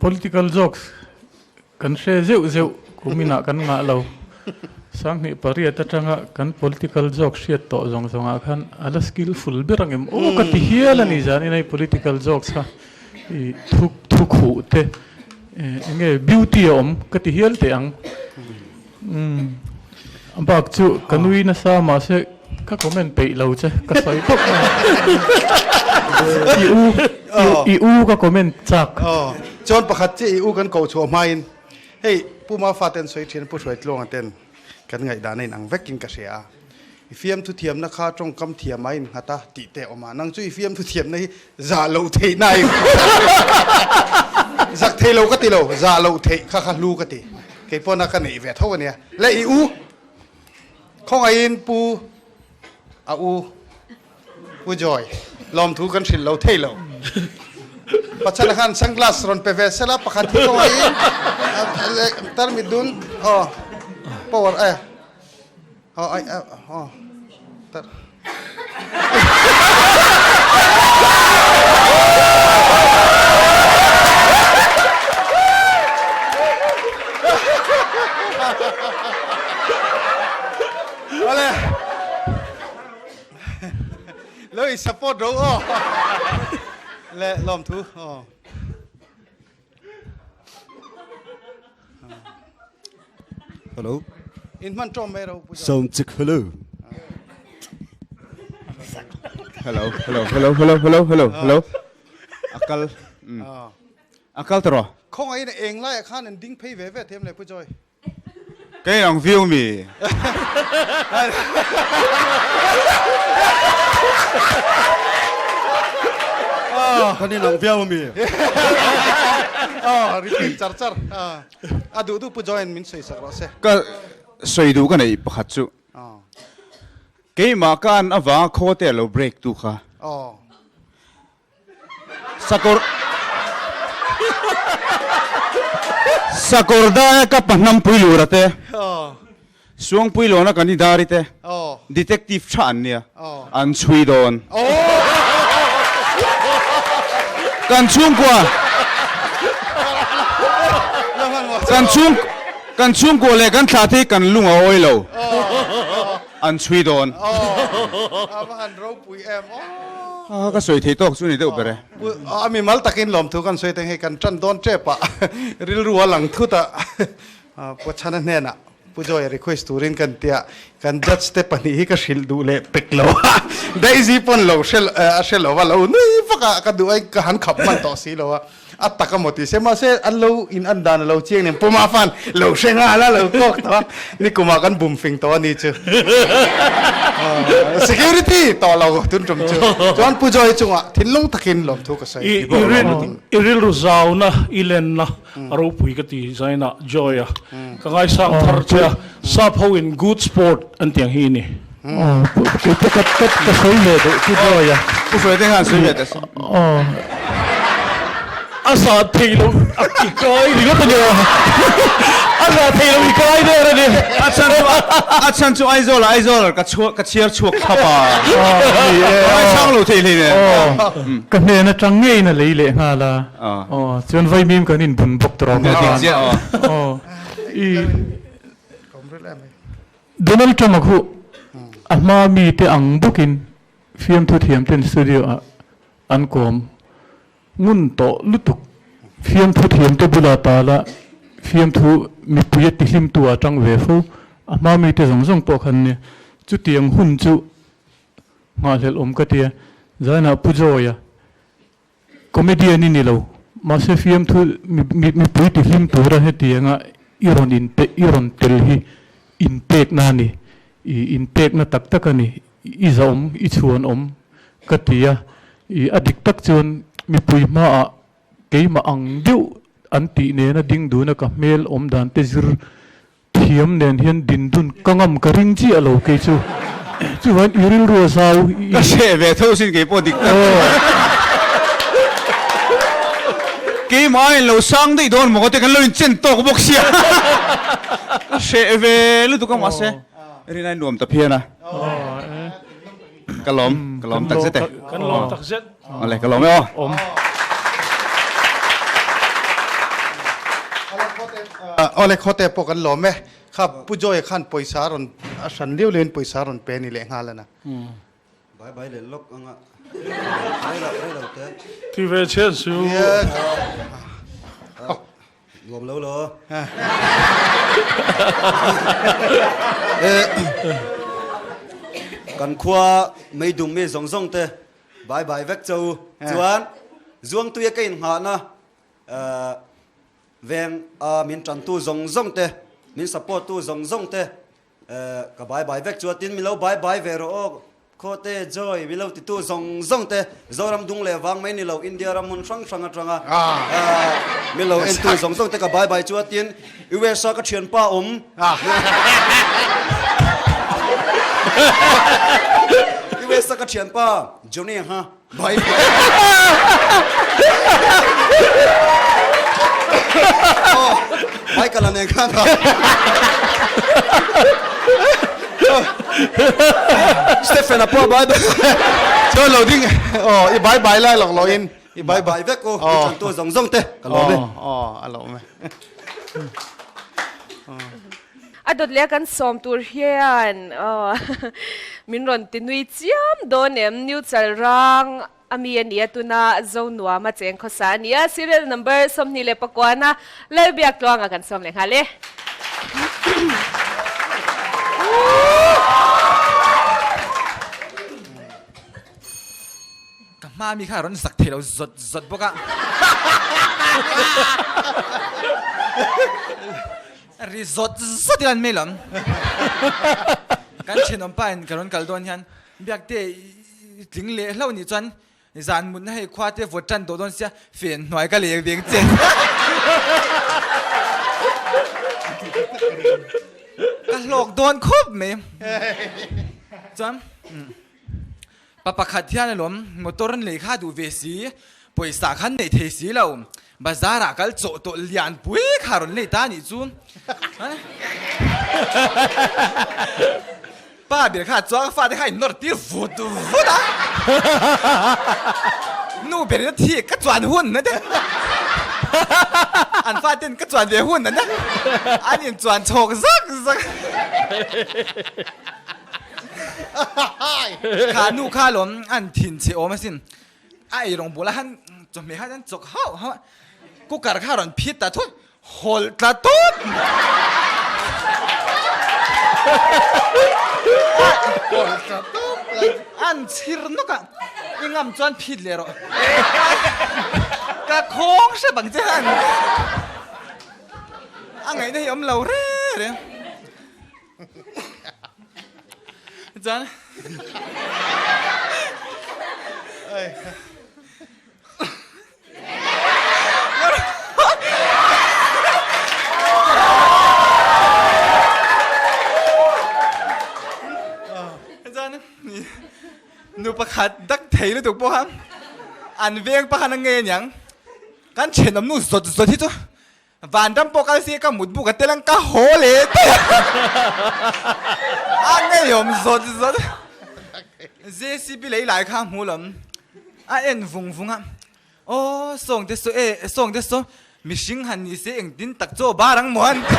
Speaker 4: Political jokes kan hre zeuh zeuh kuminah kan ngah lo. 2008 atanga kan political jokes hriat tawh zawng zawngah khan a la skillful ber ang em aw ka ti hial a ni zanin hei political jokes kha i thu thu khuh te eng nge beauty a awm ka ti hial teh ang. Umm a bak chu ka nui nasa mahse ka comment peih lo che ka sawi tawp mai i u i u ka comment chak.
Speaker 2: Aw chuan pakhat chiah i u kan koh chhuah hmain hei Pu Mafa ten sawi thin Pu Hruaitluanga ten kan ngaihdan a inang vekin ka hria a i fiamthu thiamna kha tawngkam thiam a innghat a tih te a awm a nang chu i fiamthu thiamna hi zah loh theihna a innghat a zak thei lo ka ti lo zah loh theih kha kha hlu ka ti. Kei pawna ka neih ve tho a nia. Le i u, khawngaihin pu a u, Pu Joy, lawmthu kan hrilh lo thei lo. Pachana khan sunglass rawn pe ve sela pakhat hi khawngaihin tarmit dun aw power e aw ai aw tar. Awle. Lo i support ro aw. Le lawm thu aw.
Speaker 9: Hello.
Speaker 2: In hman tawm mai ro.
Speaker 9: Sound check hello.
Speaker 7: Hello, hello, hello, hello, hello, hello, hello. Akal. Mm. Akal taro.
Speaker 2: Khong ai eng lai khan an ding phei ve ve them le pu joy.
Speaker 7: Kei ang view mi.
Speaker 9: Kan in ang viau mi.
Speaker 2: Oh, repeat char char. A duh duh pu join min sawi sak rawh se.
Speaker 7: Ka sawi duh ka nei pakhat chu. Keimah ka an avanga khaw te a lo break tu kha. Sakawr Sakawr daia ka pahnam pui lura te, Suangpui lawna kan idari te, Detective tha an nia, an chhui dawn. Kan chhungkua Kan chhung Kan chhungkua leh kan thlah te hi kan lung a awi lo, an chhui dawn. A ka sawi thei tawk chu ni deuh ber e.
Speaker 2: A mimal takin lawmthu kan sawi teng hei kan tan dawn tep a rilru a lang thut a Pu Chhana hnenah Pu Joy a request turin kan tia kan judge te pahnih hi ka hrilh duh leh pek lo a Daisy pawn lo hre a hre lo a lo nui vak a ka duh a ka han khap hman tawh si lo a. A tak a maw ti se, mahse an lo in an dan a lo chiang nen Puma fan lo hre nghal a, lo kawk tawh a, nikumah kan bum fing tawh a ni chu. Security tawh lo tun tum chu. Chuan Pu Joy chungah thinlung takin lawmthu ka sawi.
Speaker 3: I rilru zauna, i lenna a ropui ka ti zainah Joy a ka ngaisang thar che a, sap ho in good sport an tih ang hi i ni.
Speaker 4: Aw kei pawh ka ka ka sawi ve deuh chu Joy a.
Speaker 10: Pu Hruai te khan sawi ve ta se.
Speaker 4: Aw.
Speaker 3: A zah theih loh a i kai ringawt a nia. A zah theih loh i kai der a ni.
Speaker 10: A chhan chu a chhan chu Aizawl ah Aizawl ka chhuak ka chhiar chhuak thlap a.
Speaker 4: Ni e.
Speaker 10: Ka ngaisang lo thei hlei nen.
Speaker 4: Aw ka hnen atang ngeiin a lei leh nghal a. Aw chuan vaimim kan inbun bawk tawh ang
Speaker 10: khan.
Speaker 4: Aw i Donald Trump a khuh a hma mite ang bawkin fiamthu thiamten studio ah an kawm ngun tawh lutuk. Fiamthu thiamte bula tala fiamthu mipui a tihlimtu ah tang ve fo a hma mite zawng zawng pawh khan nia chutiang hun chu nghahhlelh awm ka tia Zainah Pu Joy a Comedian i ni lo, mahse fiamthu mipui ti hlim tura hetianga i rawn inpe i rawn tel hi inpekna a ni, i inpekna tak tak a ni, i zahawm, i chhuanawm ka ti a, i a dik tak chuan mipui hmaah keimah ang deuh an tih nena ding duna ka hmel awm dan te zir Thiam nen hian dindun ka ngam ka ring chiah lo kei chu. Chuvain i rilru a zau i.
Speaker 10: Ka hreh ve tho sin kei pawh dik tak chu. Keimah in lo sang daih dawn maw ka ti kan lo inchen tawk bawk sia. Ka hreh ve lutuk a mahse rin a nuam ta phian a. Ka lawm, ka lawm tak zet e.
Speaker 3: Kan lawm tak zet.
Speaker 10: Awle, ka lawm e aw.
Speaker 4: Awm.
Speaker 2: Awle, khawte pawh kan lawm e. Kha Pu Joy-a khan pawisa a rawn, a hran liau liauin pawisa a rawn pe a ni leh nghal a na.
Speaker 9: Bai bai leh lawk anga rei lo rei lo te.
Speaker 3: Ti ve chian su.
Speaker 9: Nuam lo lo. Kan khua meidum mi zawng zawng te bai bai vek cho u. Chuan Zuangtuia ka inngahna veng a min tantu zawng zawng te, min support tu zawng zawng te Ka bai bai vek chu a tin milo bai bai ve rawh aw Khawte Joy milo titu zawng zawng te Zoram dung leh vang mai ni lo India ram hmun hrang hrang atanga milo entu zawng zawng te ka bai bai chu a tin US a ka thianpa awm US a ka thianpa Johnny ha Bai Bai ka la nen khan a. Stephen a pawh bai bai.
Speaker 2: Chuan lo ding aw i bai bai lai lawk lo in i bai
Speaker 9: bai vek u i chantu zawng zawng te ka lawm e.
Speaker 2: Aw a lawm e.
Speaker 1: A dawt leh a kan sawm tur hian min rawn ti nui chiam dawn em? New Chalrang a mi a nia tuna Zonuam a cheng khawsa a nia. Serial number 29 a Lalbiak Tluanga kan sawm leh nghal e.
Speaker 11: Ka hma mi kha a rawn zak thei lo zawt zawt bawk a. Ri zawt zawt ila an mail ang. Kan thenawm pa in ka rawn kal dawn hian Biakte i tling leh hlauh nih chuan zan mutna hei khua te vawt tan tawh dawn sia fen hnuai ka leng veng che. Ka hlawk dawn khawp mai. Chuan Pa pakhat hian alawm motor an lei kha duh ve si, pawisa khan neih thei si lo, bazar ah kal chawh tawh lian pui kha rawn lei ta anih chu. Pa ber kha chuan ka fate kha in nawr tir vut vut a, nu ber in a thi ka chuan hun a ti, an fate in ka chuan ve hun a nia, an in chuan chhawk zak zak. Kha nu kha lawm an thin chhe awm asin. A ei rawng bul a han chawhmeh kha an chawk hauh hauh a, cooker kha a rawn phit ta thut, hawlh tla tawp. An chhir nawk a, i ngam chuan phit leh rawh. Ka khawng hrep ang che han. A ngaihna hi awm lo reng reng. Chuan Chuan nu pakhat dak thei lutuk pawh kha an veng pakhat a ngei aniang kan thenawm nu zawt zawt hi chu Vanram pawh kal se ka mut buk a tel ang ka haw leh daih a. A ngeiawm zawt zawt. JCB lei lai kha hmu lam a en vung vung a. Aw sawng te saw e sawng te saw mihring han ni se engtin tak chaw bar ang maw an ti.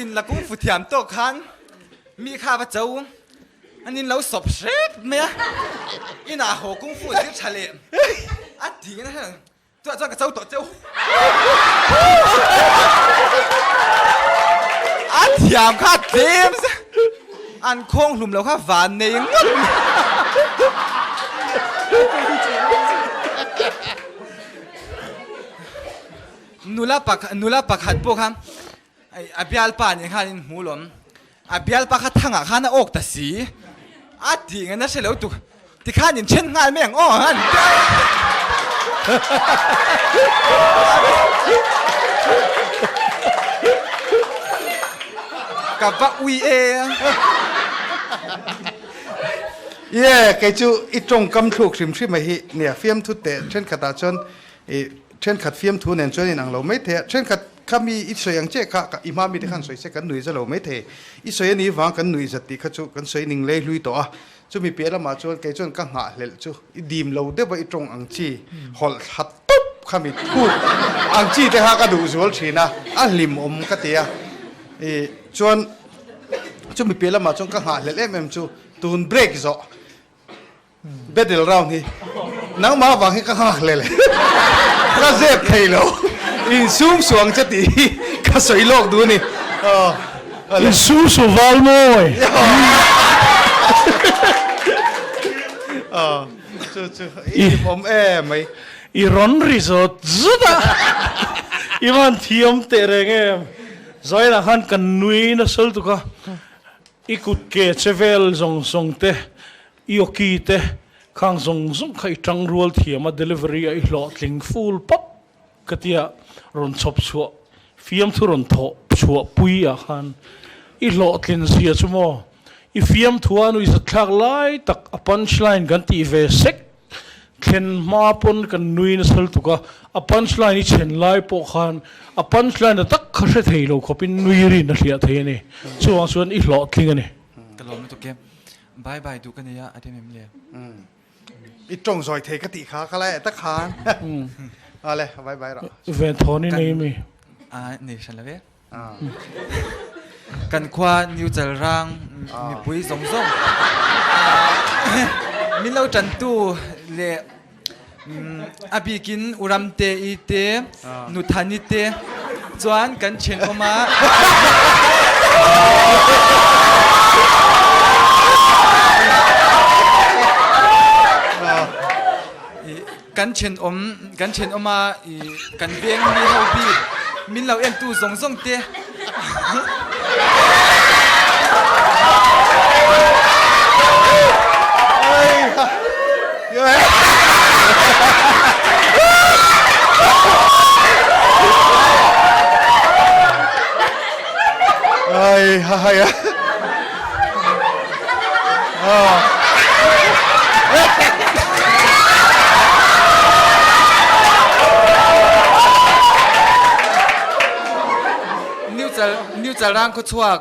Speaker 11: In la kungfu thiam tawk khan mi kha va cho. An in lo sawp hrep mai a, inah haw kung fu zir tha leh a ti nge na chuah chuan ka cho tawh cheu. A thiam kha tlem se an khawng hlum lo kha van nei ngawt mai. Nula pakhat nula pakhat pawh kha A bialpa nih khan in hmu lawm. A bialpa kha thangah khan a awk ta si. A tih nge na hre lo tuk. Tikhan in then nghal mai ang aw han ti a. Ka va ui e.
Speaker 2: Ye, kei chu i tawngkam thluk hrim hrim a hi nia fiamthu teh thenkhatah chuan i thenkhat fiamthu nen chuan inang lo mai thei a, thenkhat Kha mi i sawi ang che kha i hma mite khan sawi se kan nuih za lo maithei. I sawi a nih vang kan nuih zat tih kha chu kan sawi ning lei hlui tawh a. Chumi piah lamah chuan kei chuan ka nghahhlelh chu i dim lo deuh a i tawng ang chi hawlh thla tawp kha mi thuk ang chi te kha ka duh zual thin a, a hlimawm ka ti a. I chuan chumi piah lamah chuan ka nghahhlelh em em chu tun break zawh Battle round hi nangmah avang hi ka nghak hlel ka zep thei lo insum suh ang che tih hi ka sawi lawk duh a ni.
Speaker 3: Insum suh val mawi.
Speaker 2: Chu chu i hlimawm em mai.
Speaker 3: I rawn ri zawt zawt a, i van thiam teh reng em. Zainah khan kan nui nasa lutuk a, i kut ke che vel zawng zawng te I awki te khang zawng zawng kha i tang rual thiam a, delivery a i hlawhtling full pap ka tia rawn chhawp chhuah fiamthu rawn thawh chhuah pui ah khan i hlawhtlin zia chu maw i fiamthu a nuihzatthlak lai tak a punch line kan tih ve sek thlen hma pawn kan nui nasa lutuk a, a punch line i chhen lai pawh khan a punch line a tak kha hre thei lo khawpin nui rin a hliah thei a ni, chuvang chuan i hlawhtling a ni.
Speaker 11: Ka lawm lutuk e. Bye bye duh ka nei a, a ti em le?
Speaker 2: I tawng zawi thei ka tih kha ka lai tak khan. Ale, bye bye rawh.
Speaker 3: Ven thawn i nei mi?
Speaker 11: A nei hran lo ve. Kan khua New Chalrang mipui zawng zawng min lo tantu leh A bikin U Ramte-i te, Nu Thani te chuan kan thenawm a. Kan thenawm kan thenawm a kan veng mi ho bik min lo entu zawng zawng te. New Chalrang khawchhuak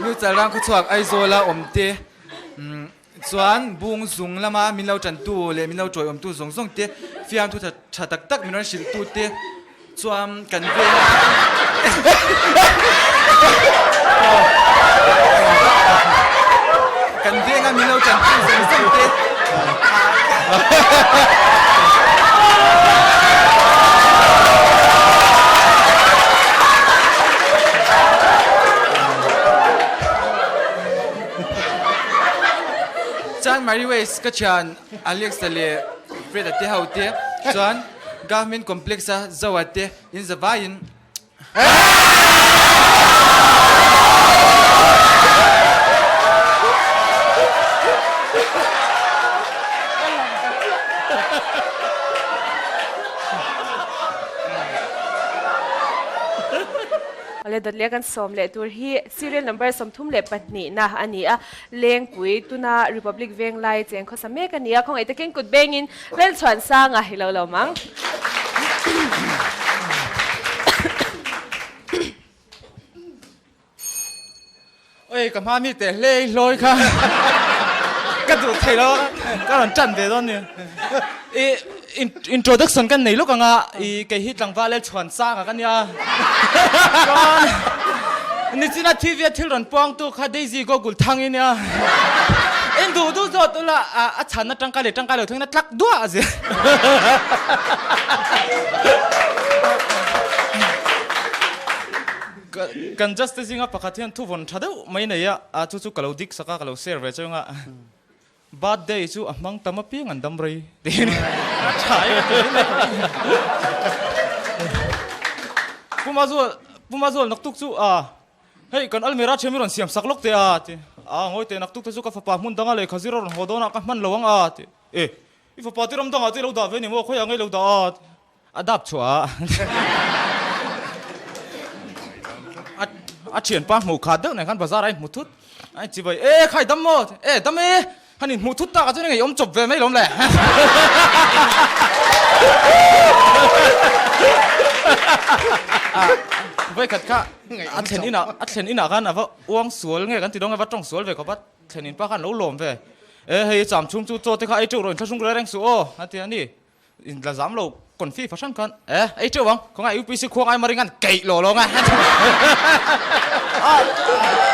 Speaker 11: New Chalrang khawchhuak Aizawla awmte chuan bung zung lama min lo tantu leh min lo tawiawmtu zawng zawng te fiamthu tha tak tak min rawn hrilhtu te Chuan kan veng kan venga min lo tanpui zawng zawng te. Chuan Mary Ways ka thian Alex-a leh Fred-a te ho te chuan Government Complex-a Zoa te in zavaiin
Speaker 1: Awle dawt leh kan sawm leh tur hi serial number 32 na a ni a, Lengpui tuna Republic Venglai cheng khawsa mek a ni a, khawngaih takin kut bengin Lalchhuansanga hi lo lawm ang.
Speaker 11: Oi ka hma mi teh hlei hlawi kha ka duh thei lo ka rawn tan ve dawn ni. I introduction kan nei lawk anga i kei hi tlangval Lalchhuansanga ka nia. Chuan nichina TV a thil rawn puangtu kha Daisy Gogul thang i nia. In duh duh zawt ula a chhanna tangkai leh tangkai lo thlengin a tlak duah a zir. Kan judge te zinga pakhat hian thu vawn tha deuh mai nei a, chu chu ka lo dik sak a, ka lo share ve cheu anga. Birthday chu a hmang tam apiang an dam rei tiin a tha em a ti mai. Puma zual Puma zual naktuk chu a hei kan almirah thiam i rawn siam sak lawk teh a ti a ngawi teh naktuk te chu ka fapa hmun danga lehkha zir a rawn haw dawn a ka hman lo ang a ti e i fapa te ram dangah te i lo dah ve ni maw khawiah nge i lo dah a ti A dap chhuah a, a thianpa hmuh khat deuh nen khan bazar a inhmu thut. A inchi vawi, E khai dam maw? E dam e! Han inhmuh thut tak ah chuan engei awm chawp ve mai lawm le. Vawikhat kha a thlen inah a thlen inah khan a va uang sual nge kan ti dawn nge va tawng sual ve khawp a, thlen in pa khan lo lawm ve. E hei cham chhung chu chaw te kha ei teuh rawh inthlahrung reng reng suh aw a ti a ni. In la zam lo confi fahran khan e ei teuh ang khawngaih UPC khuang ai maring an keih lo lo nga a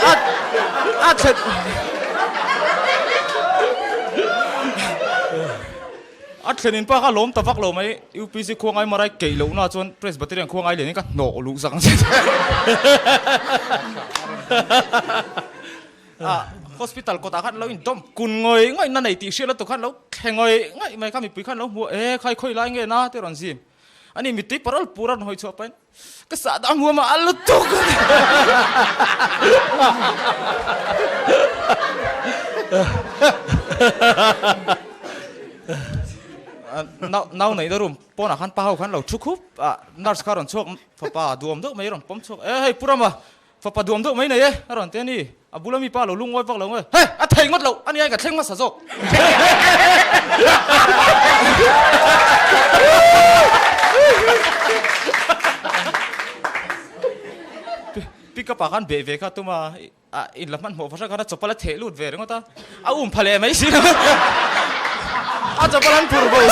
Speaker 11: a a thlen a thlen in pa kha lawm ta vak lo mai UPC khuang ai marai keih loh na chuan Presbyterian khuang ai lian in ka hnawh luh zak ang che A hospital kawtah khan lo indawm kun ngawih ngawih na nei tih hriat lutuk khan lo thle ngawih ngawih mai kha mipui khan lo hmu a, e khai khawi lai nge na te rawn zim. Ani mittui parawl pur a rawn hawi chhuah pahin ka sah dah hmuam a a lutuk a ni. Nau neihna room pawnah khan pa ho khan lo thu khup a, nurse kha rawn chhuak fapa duam deuh mai rawn pawm chhuak, e hei Pu Rama Fapa duam deuh mai nei e, a rawn ti a ni. A bula mi pa lo lungawi vak lo nge. Hei, a thei ngawt lo, ani ai ka thleng hmasa zawk. Pick up ah khan beh ve kha tum a, in la hmanhmawh fahran khan a chawpal a theh lut ve ringawt a, a um pha leh mai si lo. A chawpal an phur bo a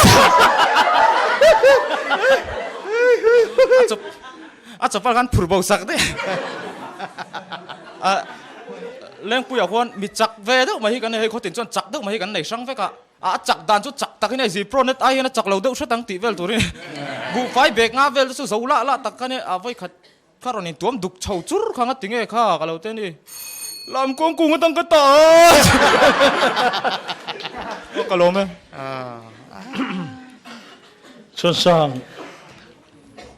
Speaker 11: chawp A chawpal khan phur bo sak daih a. Lengpuiah khuan mi chak ve deuh mai hi kan nei, hei khawtin chuan chak deuh mai hi kan nei hrang vek a. A chak dan chu chak takin hei zipro net ai hian a chak lo deuh hret ang tih vel turin buhfai bag nga vel te chu zo lah lah tak kha nia a vawikhat kha rawn intuam duk chho chur kha nga ti nge kha ka lo te a ni. Lam kawng kung atang ka ta a ka lawm e.
Speaker 3: Chuan sang.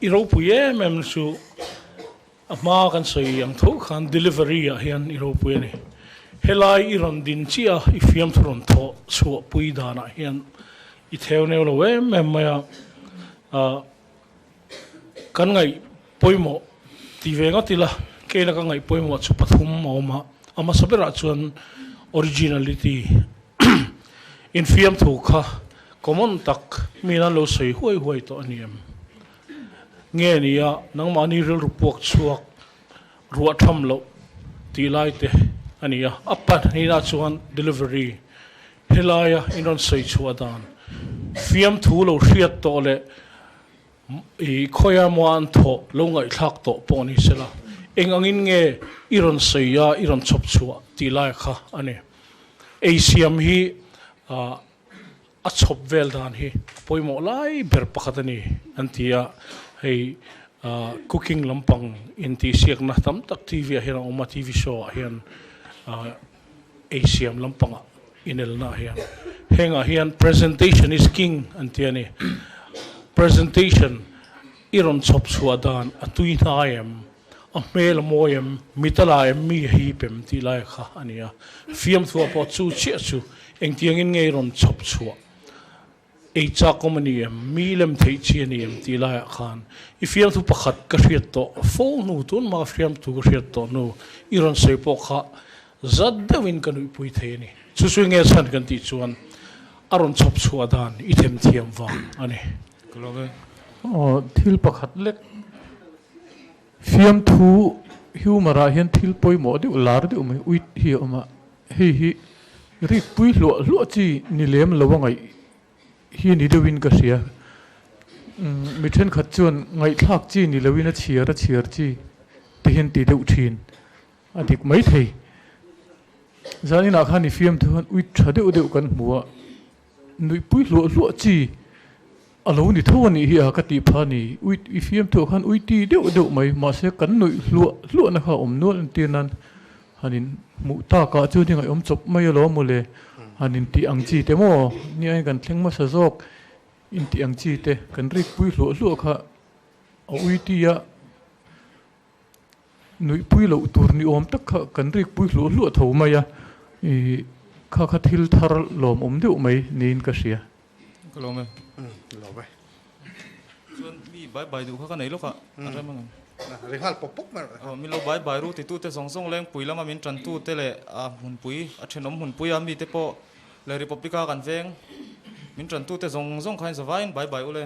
Speaker 3: I ropui em em chu a hma kan sawi ang tho khan delivery ah hian i ropui a ni. Helai i rawn din chiah a, i fiamthu rawn thawh chhuah pui danah hian i theu neu lo em em mai a. Ah kan ngaih pawimawh ti ve ngawt ila, keina ka ngaih pawimawh chu pathum a awm a, a hmasa berah chuan originality Infiamthu kha common tak mi nan lo sawi huai huai tawh a ni em? Nge ni a, nangmahni rilru puak chhuak ruah tham loh tih lai te a ni a, a pahnihna chuan delivery helaia in rawn sawi chhuah dan fiamthu lo hriat tawh leh I khawia maw an thawh lo ngaihthlak tawh pawh ni sela, eng angin nge i rawn sawi a, i rawn chhawp chhuah tih lai kha a ni. Ei siam hi. A chhawp vel dan hi a pawimawh lai ber pakhat a ni an ti a, hei cooking lampang intihsiakna tam tak TV ah hian a awm a, TV show ah hian eisiam lampangah inelna ah hian hengah hian presentation is king an ti a ni. Presentation i rawn chhawp chhuah dan a tui hnai em? A hmel a mawi em? Mit a la em? Mi a hip em? tih lai kha a ni a. Fiamthuah pawh chu chiah chu engtiangin nge i rawn chhawp chhuah? Ei chak awm a ni em? Mi lem theih chi a ni em? tih laiah khan i fiamthu pakhat ka hriat tawh fo hnu, tun hma fiamthu ka hriat tawh hnu i rawn sawi pawh kha zat deuhin ka nuihpui thei a ni. Chu chu nge chhan kan tih chuan a rawn chhawp chhuah dan i themthiam vang a ni.
Speaker 4: Ka lawm e. Aw, thil pakhat lek Fiamthu humor ah hian thil pawimawh deuh lar deuh mai uit hi a awm a, hei hi rikpui hluah hluah chi ni lem lo a ngaih hi ni deuhin ka hria. Mi thenkhat chuan ngaihthlak chi ni loin a chhiar a chhiar chi te hian ti deuh thin a dik maithei. Zaninah khan i fiamthu khan uit tha deuh deuh kan hmu a. Nuihpui hluah hluah chi a lo ni tho a nih hi a ka tih pha ni. Ui i fiam thuah khan ui ti deuh deuh mai mahse kan nuih hluah hluahna kha a awm nual an tir nan han in hmuh takah chuan i ngaihawm chawp mai alawm mawle han in tih ang chi te maw nia kan thleng hmasa zawk in tih ang chi te kan rikpui hluah hluah kha a ui ti a. Nuihpui loh tur ni awm tak kha kan rikpui hluah hluah tho mai a, ih kha kha thil thar lawmawm deuh mai niin ka hria.
Speaker 12: Ka lawm e.
Speaker 2: Lawm e.
Speaker 12: Chuan mi bai bai duh kha ka nei lawk a, a rem ang em?
Speaker 2: Ri nghal pawp pawp mai rawh.
Speaker 12: Aw, min lo bai bai ru titute zawng zawng lengpui lama min tantute leh a hmunpui, a thenawm hmunpui a mite pawh leh Republic-a kan veng min tantute zawng zawng kha in zavaiin bai bai ule.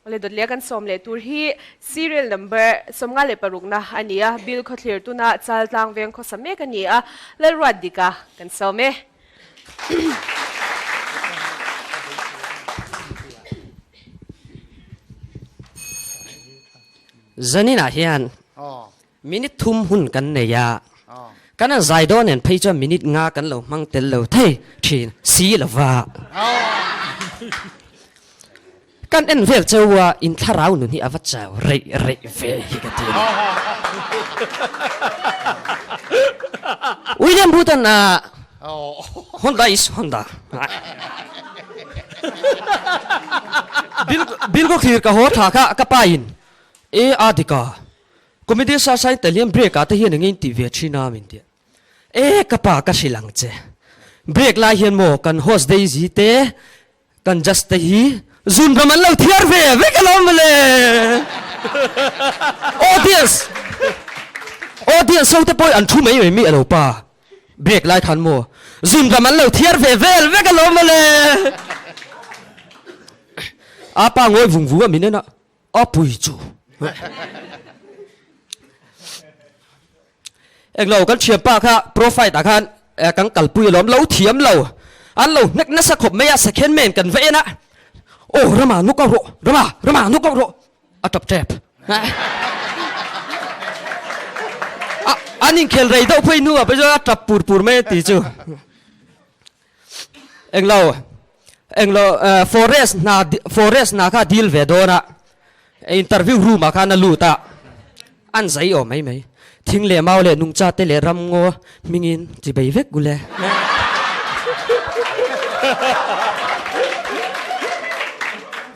Speaker 1: Awle dawtlia kan 16 hi serial number 56 na a ni a, bill khawthlir tuna chal tlang veng khawsa mek a ni a, Lalruat dika kan sawm e.
Speaker 13: Zaninah hian Minute thum hun kan nei a, kan han zai dawn en phei chuan minute nga kan lo hmang tel lo thei thin si lo va. Kan en vel cheu a, in thlarau nun hi a va chau reih reih ve hi ka ti a ni. William Booth-a'n a Honda is Honda. Bill ka thlir ka haw thla kha ka pa in e a dik a. Comedian sa sain tel hian break ah te hian eng in tih ve thin a min ti a. E ka pa ka hrilh ang che. Break lai hian maw kan host Daisy te kan judge te hi zun ram an lo thiar ve vek alawm mawle. Audience audience ho te pawh hi an thu mai mai mi alo pa. Break lai khan maw zun ram an lo thiar ve vel vek alawm mawle. A pa ngawi vung vung a min en a. A pui chu. Englo kan thianpa kha profile ah khan kan kalpui alawm lo thiam lo an lo hnek nasa khawp mai a second man kan va en a aw Rama nuk auh rawh Rama Rama nuk auh rawh a tap tep a an inkhel rei deuh phei hnuah phei chuan a tap pur pur mai a ti chu. Englo englo forest hna forest hna kha deal ve dawn a interview room ah khan a lut a an zai awm mai mai thing leh mau leh nungcha te leh ram ngaw hmingin chi bei vek gule.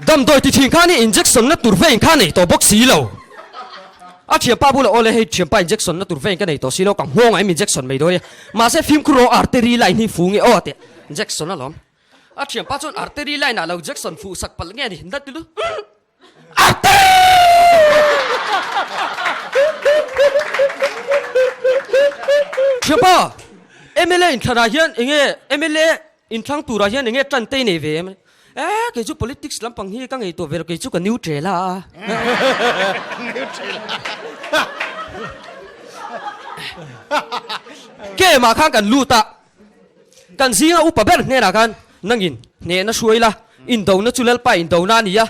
Speaker 13: Damdawi ti thin khan i injection na tur vein kha nei tawh bawk si lo. A thianpa bulah awle hei thianpa injection na tur vein ka nei tawh si lo ka nghawng ah em injection mai dawn e mahse fimkhur rawh artery line hi fu nge aw a tih injection alawm a thianpa chuan artery line ah lo injection fuh sak palh nge a ni nat lu Thianpa MLA inthlan ah hian enge MLA inthlang turah hian enge tan te i nei ve em E, kei chu politics lampang hi ka ngei tawh ve lo, kei chu ka neutral a.
Speaker 2: Neutral.
Speaker 13: Game ah khan kan lut a, kan zinga upa ber hnenah khan nangin hnehna hruai la, indona chu Lalpa indona a ni a,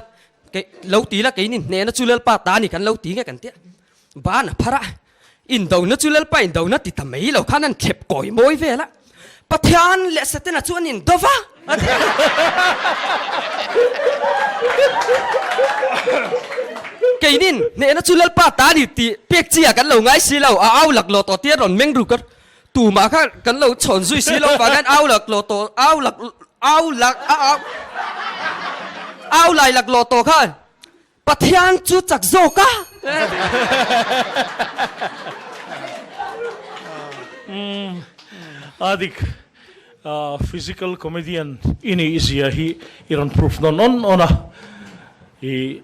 Speaker 13: kei lo ti la keinin hnehna chu Lalpa ta a ni kan lo ti nge kan tia. Ban a phar a. Indona chu Lalpa indona ti ta mai lo khan an thlep kawi mawi vel a. Pathian leh Setana chu an indo va, a ti a. Keinin hnehna chu Lalpa ta ni tih pek chi ah kan lo ngai si lo, a au laklawh tawh tia rawn meng ruk a, tumah kha kan lo chhawn zui si lo vang hian au laklawh tawh, au lak, au lak, a au, au lai laklawh tawh khan Pathian chu chak zawk a.
Speaker 3: Umm a dik physical comedian i nih zia hi i rawn proof nawn awn awn a i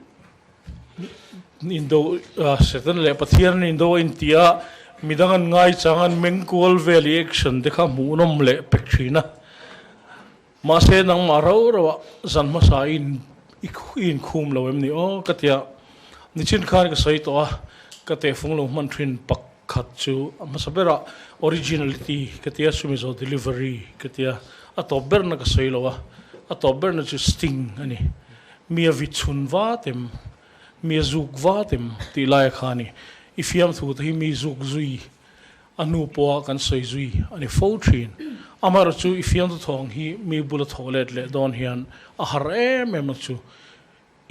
Speaker 3: indo Satan leh Pathian an indo a inti a midang an ngaichang an mengkual vel i action te kha hmuhnawm leh pek thin a. Mahse nangmah rau rauh ah zan hmasa i i inkhum lo em ni aw ka tia nichin khan ka sawi tawh a, ka tehfung lo hman thin pakhat chu a hmasa berah originality ka tia chumi zawh delivery ka tia a tawp berna ka sawi lo a, a tawp berna chu sting a ni. Mi a vit chhun vat em, mi a zuk vat em tih laia kha a ni. I fiamthu te hi mi zuk zui A hnu pawha kan sawi zui a ni fo thin. Amaherawh chu i fiamtu thawng hi mi bula thawh let leh dawn hian a har em em a chu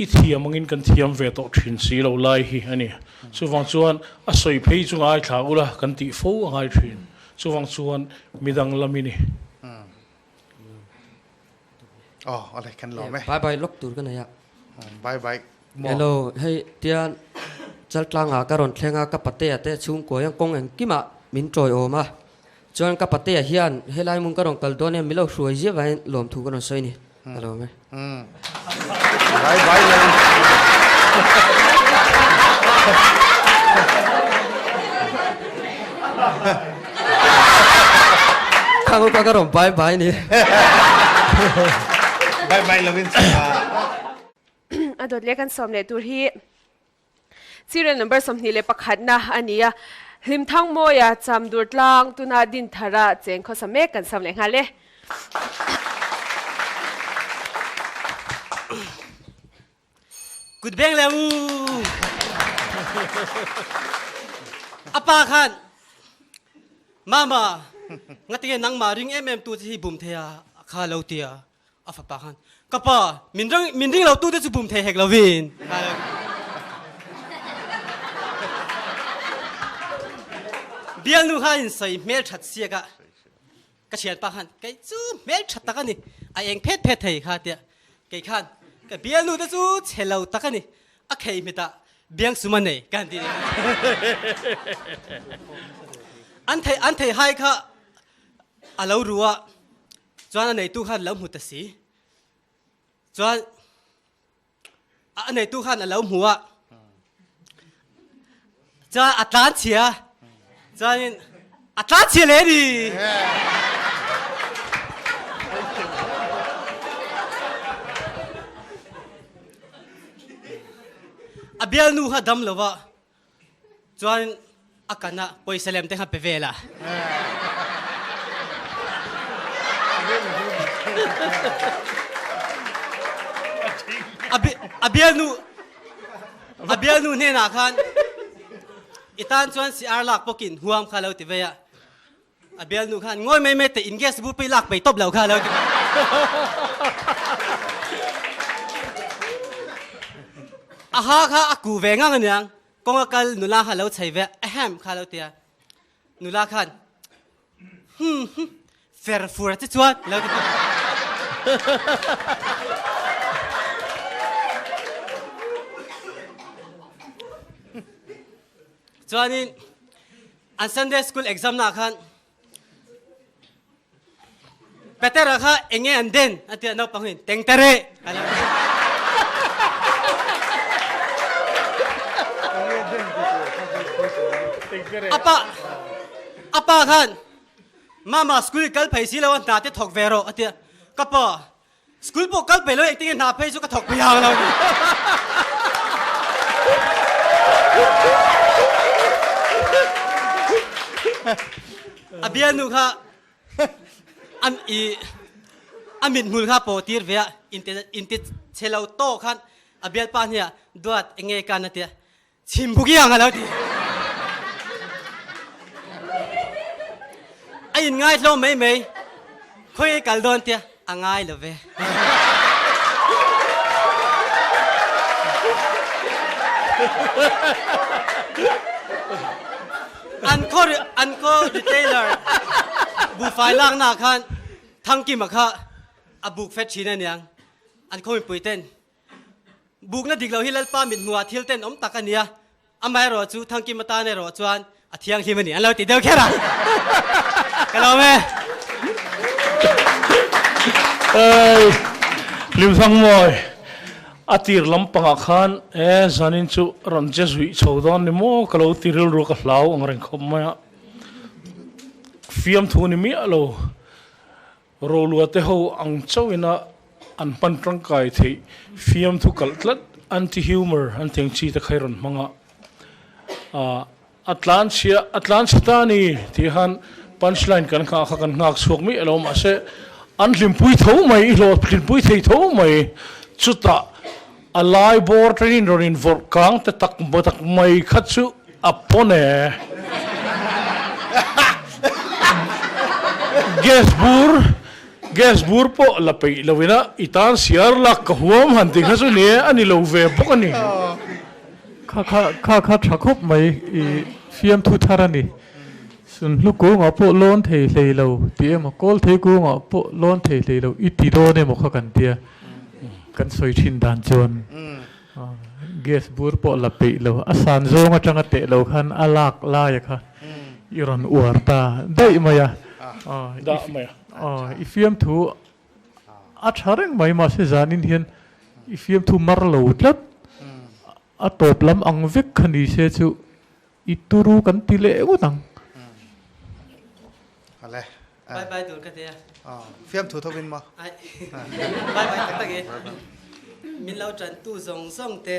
Speaker 3: i thiam angin kan thiam ve tawh thin si lo lai hi a ni. Chuvang chuan a sawi phei chu ngaithla ula kan tih fo a ngai thin. Chuvang chuan midang lam i ni.
Speaker 2: Aw, awle kan lawm e.
Speaker 13: Bye bye lawk tur ka nei a.
Speaker 2: Bye bye maw.
Speaker 13: Hello, hei tian Chaltlangah ka rawn thleng a, ka patea te chhungkua hian kawng engkimah min tawiawm a. Chuan ka patea hian helai hmun ka rawn kal dawn hian min lo hruai ziah vangin lawmthu ka rawn sawi a ni. Ka lawm e.
Speaker 2: Bye bye lo.
Speaker 13: Khang upa ka rawn bye bye ni.
Speaker 2: Bye bye lovin
Speaker 1: A dawt leh kan sawm leh tur hi Serial number 21 na a ni a, Hlimthang Mawia cham dur tlang tuna din thara cheng khawsa mek kan sam leh nghal e.
Speaker 8: Kut beng le u. A pa khan Mama ngatinge nangmah ring em em tu che hi bum thei a kha lo tia a fapa khan ka pa min ring min ring lo tu te chu bum thei hek lovin bialnu kha in sawi hmel that siak a ka thianpa khan kei chu hmel tha tak a ni a eng phet phet thei kha tia kei khan ka bialnu te chu chhe lo tak a ni a khei hmitah biang sum a nei ka han ti an thei an thei hai kha a lo ru a chuan a neitu khan lo hmu ta si chuan a neitu khan a lo hmu a chuan a tlan chhia chuanin a tlan chhia leh ni a bialnu kha dam lova Chuan a kan a pawisa lem te kha pe vel a. A bialnu a bialnu hnenah khan i tan chuan si ar lak pawkin huam kha lo ti vei a. A bialnu khan ngawi mai mai teh in gas bur pei lak pei tawp lo kha lo ti. A ha kha a ku ve ngang aniang kawng a kal nula kha lo chei ve ahem kha lo tia nula khan hmm hmm fer fur a che chuan lo ti. Chuanin An Sunday school exam na khan Petera kha enge an den a tia naupang in tengtere a lo ti. Apa apa khan mama school kal phei si lo a hna te thawk ve rawh a tia ka pa School pawh kal peih lo engtin nge hna phei chu ka thawk peih ang lo ni. A bialnu kha an i a mithmul kha paw tir ve a inte inte chhe lo tawk khan a bialpa hniah duat enge kan a tia Chhim buk i ang a lo ti.
Speaker 14: A in ngai hlawm mai mai. Khawi kal dawn tia a ngai lo ve. An khaw an khaw retailer buhfai lakna ah khan Thangkima kha a buk fet thin aniang. An khaw mipui ten Bukna dik lo hi Lalpa mit hmuhah thil ten awm tak a nia, amaherawh chu Thangkim atan erawh chuan a thianghlim a ni an lo ti deuh kher a. Ka lawm e.
Speaker 3: Ei, Hlimthangmawi, a tir lampangah khan e zanin chu rawn che zuih chho dawn ni maw ka lo ti rilru ka hlau ang reng khawp mai a, fiamthu ni miah lo. Rolua te ho ang chauhina an hman tangkai theih fiamthu kalh tlat anti-humour an tih ang chi te kha i rawn hmang a, a tlanchhia a tlanchhe ta a ni tih khan punchline kan nghah kha kan nghak chhuak miah lo mahse an hlimpui tho mai i hlawhthlinpui thei tho mai chutah A lai bawr tangin rawn invawrh kang te tak tak mai kha chu a pawn e. Gas bur gas bur pawh la peih lo ina i tan siar lak ka huam han ti kha chu ni e, a ni lo ve bawk a ni.
Speaker 4: Kha kha kha kha tha khawp mai i fiamthu thar a ni. Sunhlu kungah pawh lawn thei hlei lo tih emaw, kawl thei kungah pawh lawn thei hlei lo i ti dawn emaw kha kan tia kan sawi thin dan chuan gas bur pawh la peih lo, a san zawng atanga teh lo khan a lak laia kha i rawn uar ta daih mai a, i fiamthu a tha reng mai mahse zanin hian i fiamthu mar lo tlat, a tawp lam ang vek kha ni se chu I turu kan ti leh ngawt ang.
Speaker 2: Ale.
Speaker 14: Bye bye tur ka tia.
Speaker 2: Fiam thu thovin ma.
Speaker 14: Ai. Bye bye tak tak e. Min lo tan tu zawng zawng te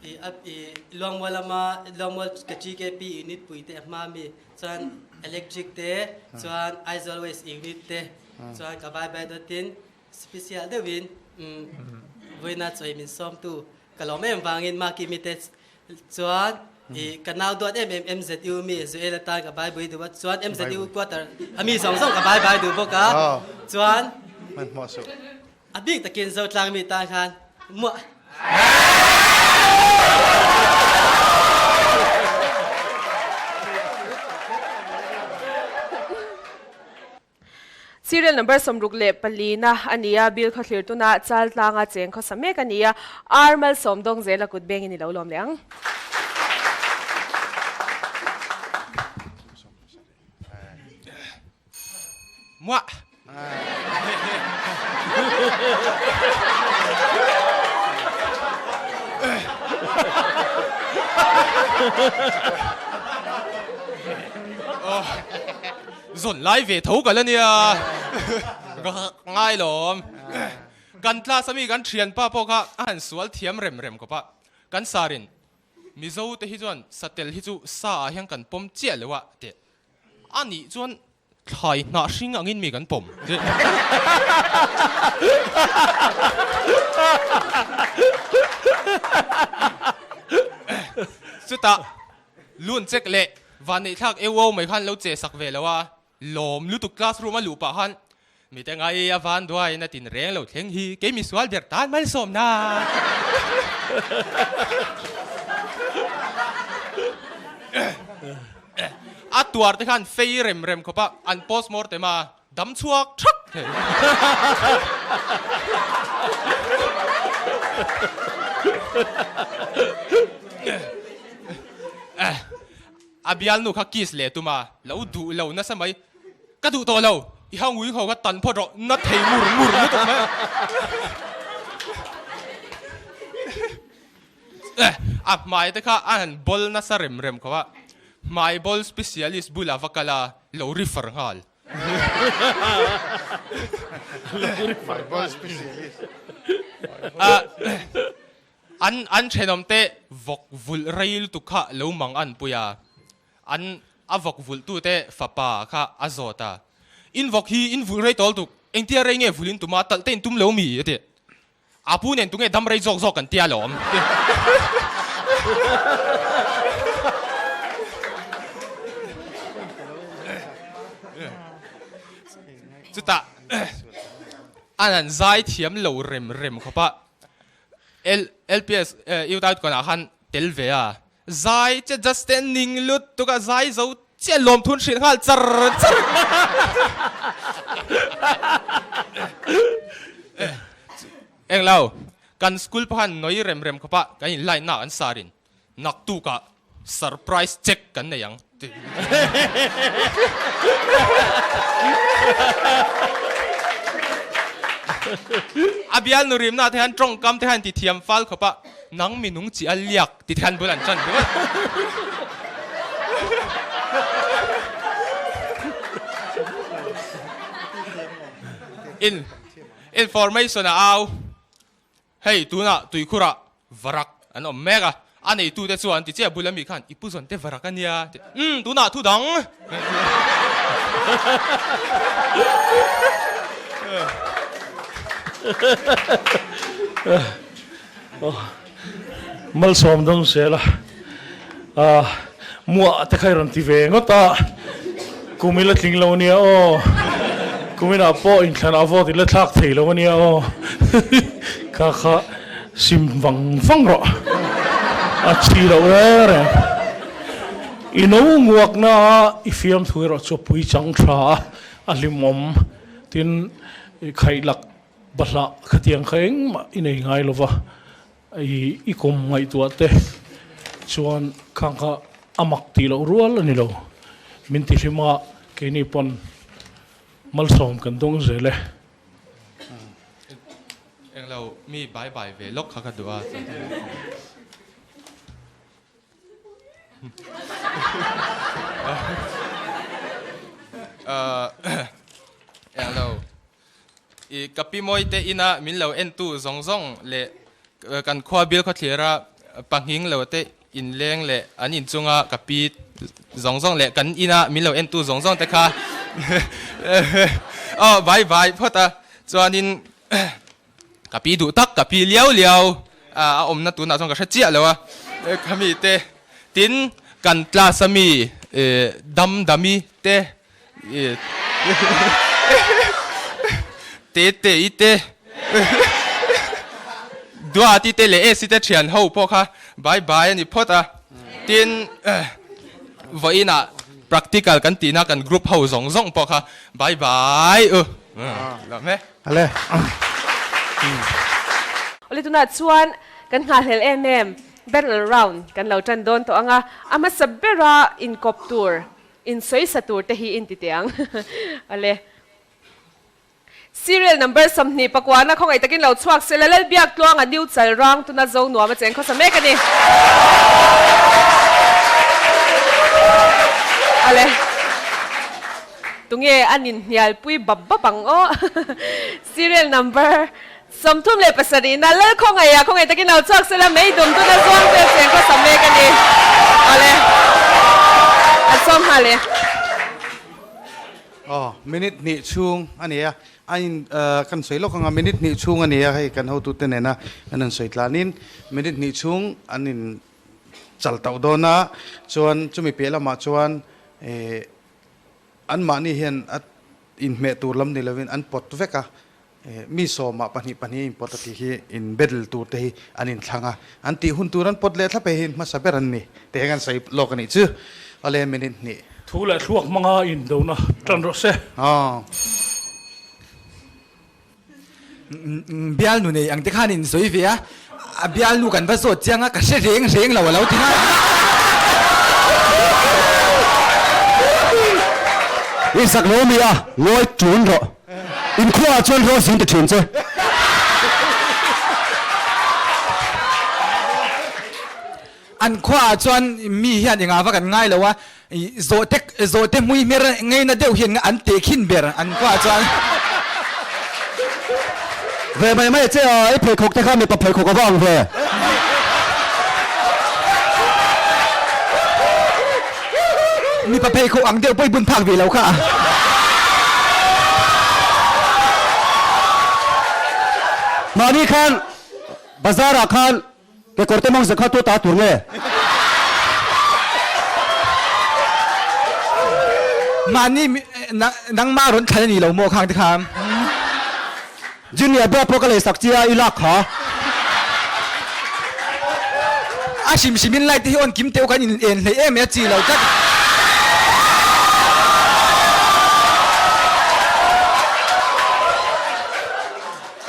Speaker 14: i i Luangmual lama Luangmual ka GKP unit pui te a hma mi chuan electric te chuan Aizawl West unit te chuan ka bye bye dawtin special deuhin vawiina chawi min sawmtu ka lawm em vangin Maki mite Chuan i ka nau duat em em MZU mi Zuel atan ka bai bui duh a, chuan MZU quarter a mi zawng zawng ka bai bai duh bawk a, chuan a bik takin Zotlang mi tan khan muah.
Speaker 1: Serial number 64 na a ni a, bill khawthlir tuna chal tlanga cheng khawsa mek a ni a, ar malsawm dawng zela kut bengin i lo lawm leh ang.
Speaker 12: Muah! Zawn lai ve tho ka la nia. Ka ngai lawm. Kan class ami kan thianpa pawh kha a han sual thiam rem rem khawp a. Kan sarin Mizo te hi chuan satel hi chu sa ah hian kan pawm chiah lo a tih a nih chuan thlai hnah hring angin mi kan pawm tih. Chutah Lun chek leh vanneihthlak eu au mai khan lo che sak ve lo a, lawm lutuk classroom a luh pah khan mite ngai a van duaiin a tin reng lo thleng hi kei misual ber tan malsawmna. A tuar te khan fei rem rem khawp a, an postmortem a. Dam chhuak thak thei. A bialnu kha kiss leh tum a, lo duh lo nasa mai. Ka duh tawh lo, i hau ngui ho kha tan phawt rawh, na thei mur mur lutuk mai. A hmai te kha a han bawl nasa rem rem khawp a, hmai bawl specialist bulah va kal a, lo refer nghal. An an thenawm te vawk vulh rei lutuk kha lo mang an pui a, an a vawk vulh tu te fapa kha a zawt a, In vawk hi in vulh rei tawh lutuk, engtia rei nge vulh in tum a, talh te in tum lo mi? a ti. A pu nen tunge dam rei zawk zawk kan tia lawm. Chutah an han zai thiam lo rem rem khawp a, LPS U Taitkawnah khan tel ve a, zai che just te ning lutuk a, zai zo chiah lawmthun hrilh nghal char char. Englo, kan school pawh khan nawi rem rem khawp a, kan in line na an sarin Naktukah surprise check kan nei ang ti. A bialnu rimna te hian tawngkam te hian ti thiam fal khawp a, nang minung chi a liak ti te hian bul an tan ringawt. In information a au. Hei tunah tuikhurah varak an awm mek a, a neitute chuan ti chiah bul ami khan i pu zawn te varak a nia ti, umm tunah thu dang.
Speaker 3: Malsawm dawng zel a, Muah te kha i rawn ti ve ngawt a, kum i la tling lo ania aw, kum inah pawh inthlanah vote i la thlak thei lo ania aw, kha kha sim vang vang rawh, a chi loh reng reng. I no nguakna a i fiamthu erawh chu a pui chang tha a, a hlimawm, tin khaihlak bahlah khatiang kha engmah i nei ngai lo va. I i kum ngaihtuah te chuan khang kha a mak tih loh rual a ni lo. Min ti hlim a, keini pawn malsawm kan dawng zel e.
Speaker 12: Englo mi bai bai ve lawk kha ka duh a. Englo I ka pi mawi te ina min lo entu zawng zawng leh kan khua bil khawthlira panghing lo te inleng leh an inchunga ka pi zawng zawng leh kan ina min lo entu zawng zawng te kha aw bai bai phawt a chuanin ka pi duh tak ka pi liau liau a awmna tunah chuan ka hre chiah lo a khami te tin kan class ami dam dami te Te te i te Duati te leh Esi te thian ho pawh kha bye bye a ni phawt a. Tin vawiinah practical kan tihna kan group ho zawng zawng pawh kha bye bye u. Lawm e.
Speaker 2: Ale.
Speaker 1: Awle tunah chuan kan nghahhlel em em battle round kan lo tan dawn tawh ang a, a hmasa bera inkawp tur In sawi sa tur te hi in ti teh ang. Ale. Serial number 20 pakuana khawngaih takin lo chhuak sela Lalbiak Tluanga New Chalrang tuna zo nuam a cheng khawsa mek a ni. Ale. Tunge an inhnialpui bap bap ang aw. Serial number 37 na Lal khawngaih a khawngaih takin lo chhuak sela mei dum tuna zuang te cheng khaw sam mek a ni. Awle. An sawm nghal e.
Speaker 2: Aw, minute hnih chhung a ni a, a in kan sawi lawk anga minute hnih chhung a ni a, hei kan hotute nena kan han sawi tlanin minute hnih chhung an in chal tauh dawn a, chuan chumi piah lamah chuan eh anmahni hian a inhmeh tur lam ni lovin an pawt vek a, Mi sawmah pahnih pahnih a inpawt a tih hi in battle tur te hi an inthlang a, an tih hun tur an pawt leh thlap hei hi hmasa ber an ni tih hi kan sawi lawk a nih chu. Awle minute hnih.
Speaker 3: Thu leh thluak hmanga indona tan rawh se.
Speaker 11: Bialnu nei ang te khan in sawi ve a, a bialnu kan va zawt chiang a, ka hre reng reng lo a lo ti nghal.
Speaker 9: I zak lo mi a, ngawi tun rawh. Inkhua ah chuan Rose in ti thin che.
Speaker 11: An khua ah chuan mi hian engah vak an ngai lo a, zawhte zawhte hmui hmer ngeina deuh hian an teh khin ber an khua ah chuan.
Speaker 9: Ve mai mai che a, i pheikhawk te kha mipa pheikhawk a va ang ve.
Speaker 11: Mipa pheikhawk ang deuh pawh i bun phak ve lo kha.
Speaker 9: Mahni khan bazar ah khan kekawr te mawng zet kha tu ta tur nge?
Speaker 11: Mahni nangmah rawn thlan a ni lo maw khang te kha?
Speaker 9: Junior bia pawh ka lei sak chi a i lak kha.
Speaker 11: A hrim hrim in light te hi on kim teuh kan in en hlei em em a chi lo tlat.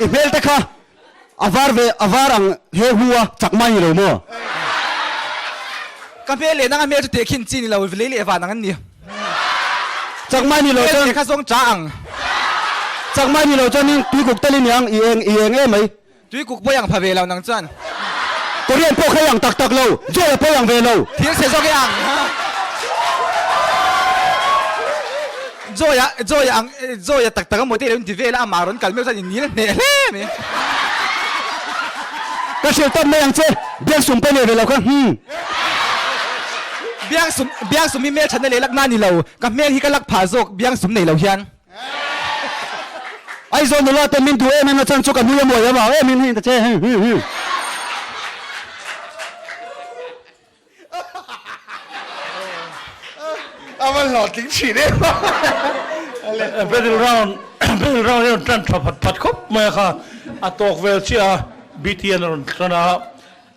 Speaker 9: I hmel te kha a var ve a var ang he hu a chak mai ni lo maw?
Speaker 11: Ka hmel leh nang a hmel chu tehkhin chi ni lo lei leh van ang an ni.
Speaker 9: Chak mai ni lo chuan.
Speaker 11: Hmel kha zawng cha ang.
Speaker 9: Chak mai ni lo chuan in tuikuk tel i niang i eng i eng em mai.
Speaker 11: Tuikuk pawh i ang pha ve lo nang chuan.
Speaker 9: Korean pawh kha i ang tak tak lo, Joy a pawh i ang ve lo.
Speaker 11: Thil chhe zawk i ang. Joy a Joy a ang Joy a tak tak a maw te lo in ti vel a amah rawn kal meuh chuan i nil hneh hle mai.
Speaker 9: Ka hrilh tawp mai ang che, Biaksum pawh nei ve lo kha hmm.
Speaker 11: Biaksum Biaksum hi hmelthatna leh lakna a ni lo, ka hmel hi ka lak phah zawk Biaksum nei lo hian.
Speaker 9: Aizawl nula te min duh em em a chan chu ka nui a mawi avang em in hei ta che hi hi hi.
Speaker 2: A va hlawhtling thin em a.
Speaker 3: Battle round battle round hi a rawn tan tha phat phat khawp mai a kha a tawk vel chiah a BTN a rawn tan a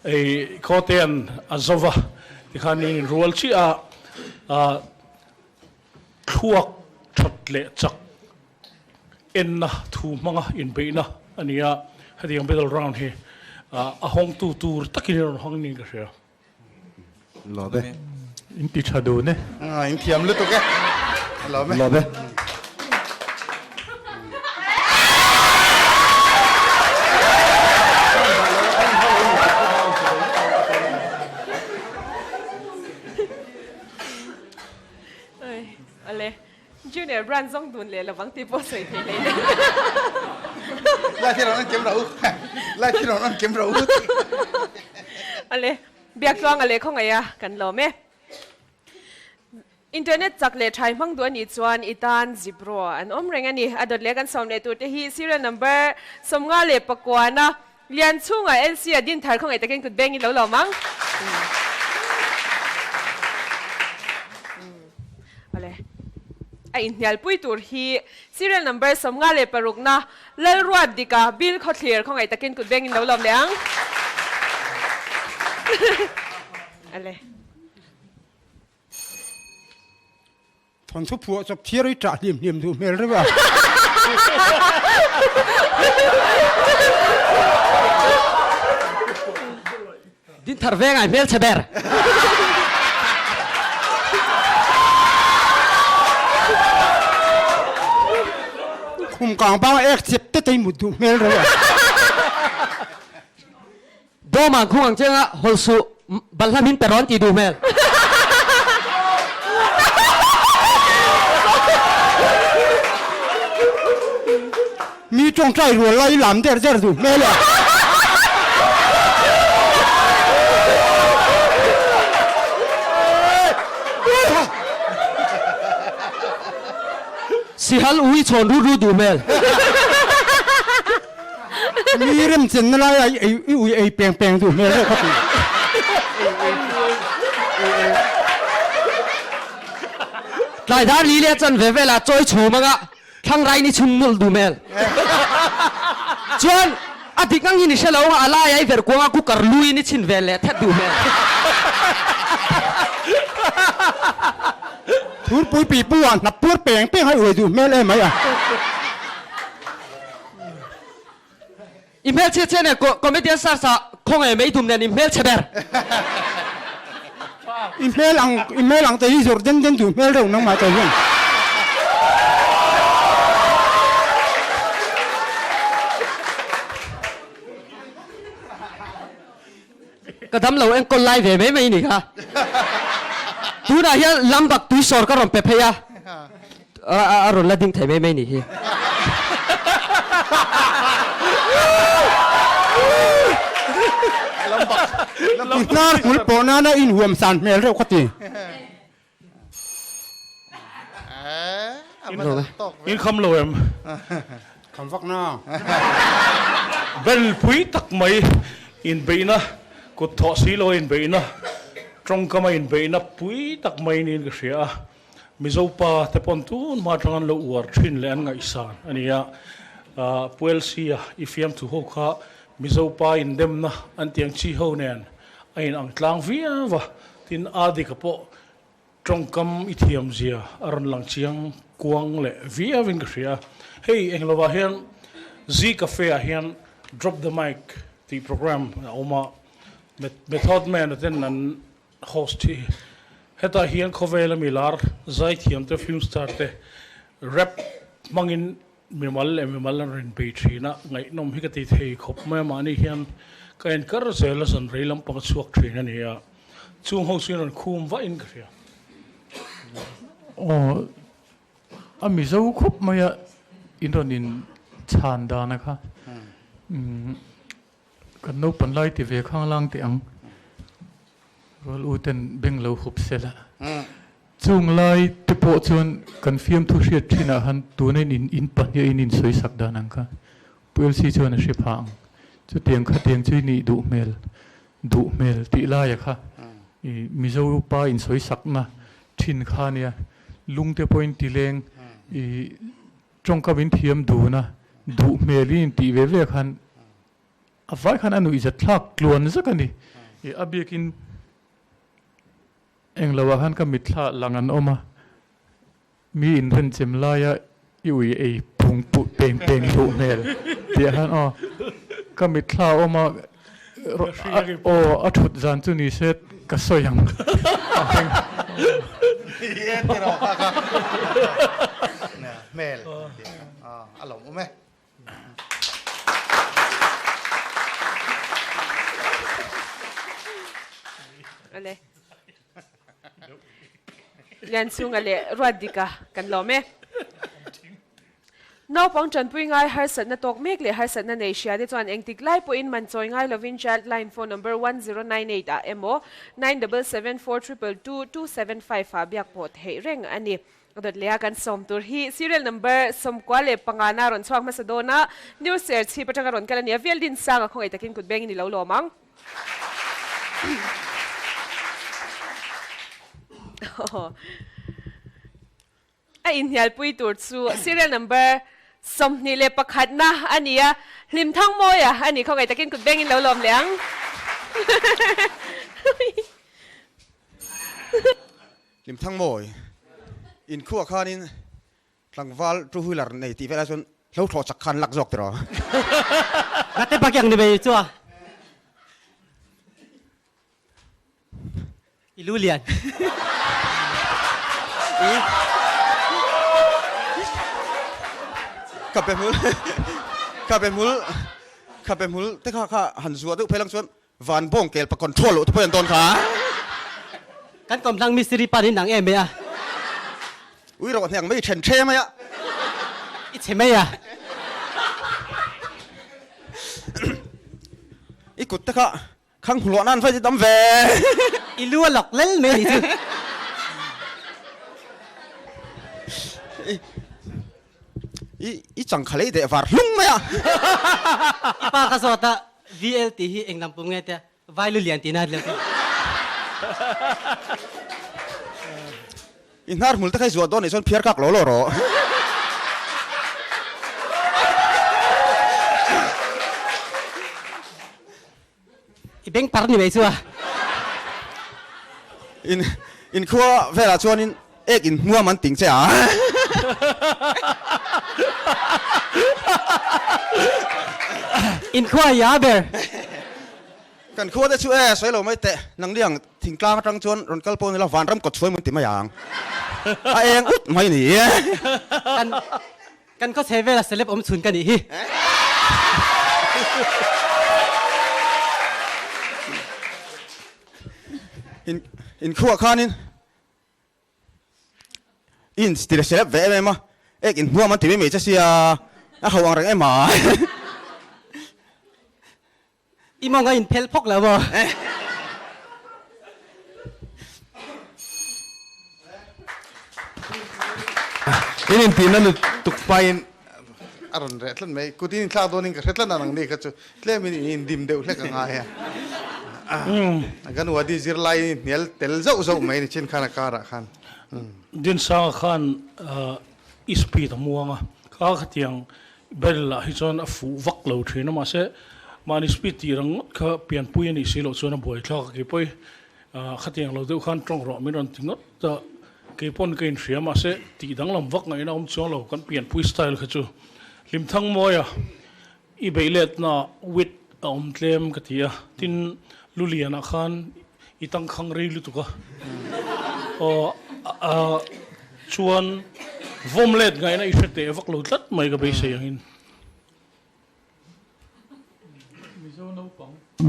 Speaker 3: ei Khawtean a zo va tikhan in rual chiah a thluak that leh chak enna thu hmanga inbeihna a ni a hetiang battle round hi a hawngtu tur takin a rawn hawng niin ka hria.
Speaker 9: Lawm e.
Speaker 4: In ti tha dun e.
Speaker 2: In thiam lutuk e. Lawm e.
Speaker 9: Lawm e.
Speaker 1: Ale. Junior brand zawng dun leh lovang tih pawh sawi thei hlei nen.
Speaker 2: Lai khi rawn an kem ro u. Lai khi rawn an kem ro u.
Speaker 1: Ale, Biaktluanga leh khawngaih a kan lawm e. Internet chak leh thai hmang duh a nih chuan i tan Zipro an awm reng a ni. A dawt leh kan sawm leh tur te hi serial number 59 Lian chhungah LC a din thar khawngaih takin kut beng i lo lawm ang. Awle. A inhnialpui tur hi serial number 56 na Lalruat Dika Bill Khawthlir khawngaih takin kut beng in lo lawm leh ang. Awle.
Speaker 5: Thawnthu phuah chawp thiar i ṭah hliam hliam duh hmel reuh a.
Speaker 13: Dinthar vengai hmelchhe ber.
Speaker 5: Khum kang bang ek chep te tei mut duh hmel reuh a.
Speaker 13: Dawmah khung ang chianga hawlh suh balhla min pe rawn tih duh hmel.
Speaker 5: Mi tawngtai rual lai lam der der duh hmel a.
Speaker 13: Sihal ui chhawn rut rut duh hmel.
Speaker 5: Mi remchenna lai a i ui ei peng peng duh hmel reuh kha ti.
Speaker 13: Tlai dar li leh chan ve velah chawi chhum anga thlang rai ni chhun nulh duh hmel. Chuan a dik ang hi ni hre lo a lai a i verh kuanga cooker lui ni chhin vel leh that duh hmel.
Speaker 5: Thurpui pipu ah hnap puar peng peng a i uai duh hmel em mai a.
Speaker 13: I hmelchhe che nen comedian stars ah khawngaih mai dum nen i hmelchhe ber.
Speaker 5: I hmel ang i hmel ang te hi zawrh den den duh hmel reuh nangmah te hian.
Speaker 13: Ka dam lo enkawl lai ve mai mai ni kha. Tunah hian lambak tui sawr ka rawn pe phei a, a rawn la ding thei mai mai ni hi.
Speaker 5: I hnar hmul pawh nana inhuam san hmel reuh ka ti.
Speaker 3: In kham lo em?
Speaker 5: Kham vak na.
Speaker 3: Bel pui tak mai inbeihna, kut thawh si lo inbeihna, tawngkama inbeihna pui tak mai niin ka hria a. Mizo pa te pawn tun hma atang an lo uar thin leh an ngaihsan a ni a. Pu LC-a i fiamthu ho kha Mizo pa indemna an ti ang chi ho nen a in ang tlang viau a, tin Adika pawh tawngkam i thiam zia a rawn lang chiang kuang leh viau in ka hria. Hei eng lovah hian Zee Cafe ah hian Drop the Mic tih program a awm a, Method Man a ten an host hi. Hetah hian khawvela mi lar zaithiam te, film star te rap hmangin Mimal leh mimal an rawn bei thin a, ngaihnawm hi ka ti thei khawp mai a, mahni hian ka en kar zel a, zan rei lampang a chhuak thin a ni a, chung ho chu in rawn khum vah in ka hria.
Speaker 4: Aw, a Mizo khawp mai a, in rawn in chhan dan a kha, umm kan naupan lai ti ve khang lang teh ang. Rual u ten beng lo hup sel a. Chung lai te pawh chuan kan fiamthu hriat thinah khan tuna in in pahniah in insawi sak dan ang kha Pu LC chuan a hre phah ang. Chutiang khatiang chu i nih duh hmel duh hmel tih laia kha i Mizo pa insawi sakna thin kha nia lung te pawhin tileng i tawngkam in thiam dun a duh hmel in intih ve ve khan A vai khan a nuihzat thlak tluan zak a ni. I a biakin englo ah khan ka mitthla lang an awm a, mi inrenchem laia i ui ei pung puh peng peng duh hmel tih ah khan aw ka mitthla a awm a, aw a thut zan chu ni se ka sawi ang.
Speaker 2: Hmel a lawmawm e.
Speaker 1: Ale. Lianchhunga leh Ruatdika kan lawm e. Naupang tanpui ngai harsatna tawk mek leh harsatna nei hria te chuan engtik lai pawhin man chawi ngai lovin Child Line phone number 1098 ah emaw 9774 222 275 ah biak pawh theih reng a ni. A dawt leh a kan sawm tur hi serial number 95 na rawn chhuak hmasa dawn a, New Serchhip atanga rawn kal a ni a, Veldin Sanga khawngaih takin kut bengin i lo lawm ang. A inhnialpui tur chu serial number 21 na a ni a, Hlimthang Mawia a ni khawngaih takin kut bengin lo lawm leh ang.
Speaker 7: Hlimthang mawi inkhuah khanin tlangval two wheeler nei tih velah chuan hlo thlawh chak khan lak zawk tiraw.
Speaker 14: Ngate bak yang ni mai chu a. I lu lian.
Speaker 7: Ka be hmul ka be hmul ka be hmul te kha kha han zuah deuh phei lang chuan Van bawng kel pa control loh te pawh an dawn kha.
Speaker 14: Kan kawmhlang mistiri pa nih nang em e a.
Speaker 7: Ui rawh hniang mai i then the mai a.
Speaker 14: I chhe mai a.
Speaker 7: I kut te kha khang hluah nan vai dam ve.
Speaker 14: I lu a lawk lel mai a nih chu.
Speaker 7: I i changkha lei deh var hlung mai a.
Speaker 14: I pa ka zawt a. VL tih hi eng lam pum nge tia vai lu lian tihna ati lo tih.
Speaker 7: I hnar hmul te kha i zuah dawn nih chuan phiar kak lo lo rawh.
Speaker 14: I beng par ni mai chu a.
Speaker 7: In in khua velah chuanin ek in hmuam an ting che a.
Speaker 14: In khua hi a ber.
Speaker 7: Kan khua te chu e sawi lo mai teh nang liang thingtlang atang chuan rawn kal pawh nila vanram kawt chhuai mun ti mai ang. A eng ut mai ni e.
Speaker 14: Kan Kan khawchhe vela celeb awm chhun ka nih hi.
Speaker 7: In in khuah khanin in tire celeb ve em em a, ek in hmuam an ti mai mai che sia, a ho ang reng em a.
Speaker 14: I mawng a inphel phawk lo maw?
Speaker 2: In intihna lutuk pain a rawn reh tlat mai. Kut in inthlak dawnin ka hre tlat a nang ni kha chu tlemin in indim deuh hlek a ngai a. Kan wadi zirlai in inhnial tel zauh zauh mai ni chin khan a karah khan.
Speaker 3: Dinsanga khan i speed a muang a, kha khatiang battle ah hi chuan a fuh vak lo thin a, mahse mahni speed tih rang ngawt kha pianpui a nih si loh chuan a buaithlak a, keipawh khatiang lo deuh khan tawng rawh min rawn ti ngawt a, keipawn ka inhria mahse tih danglam vak ngaihna awm chuang lo kan pianpui style kha chu Hlimthangmawia I beih letna width a awm tlem ka ti a, tin Lulianah khan i tangkhang rei lutuk a, aw chuan vawm let ngaihna i hre teh vak lo tlat mai ka beisei angin.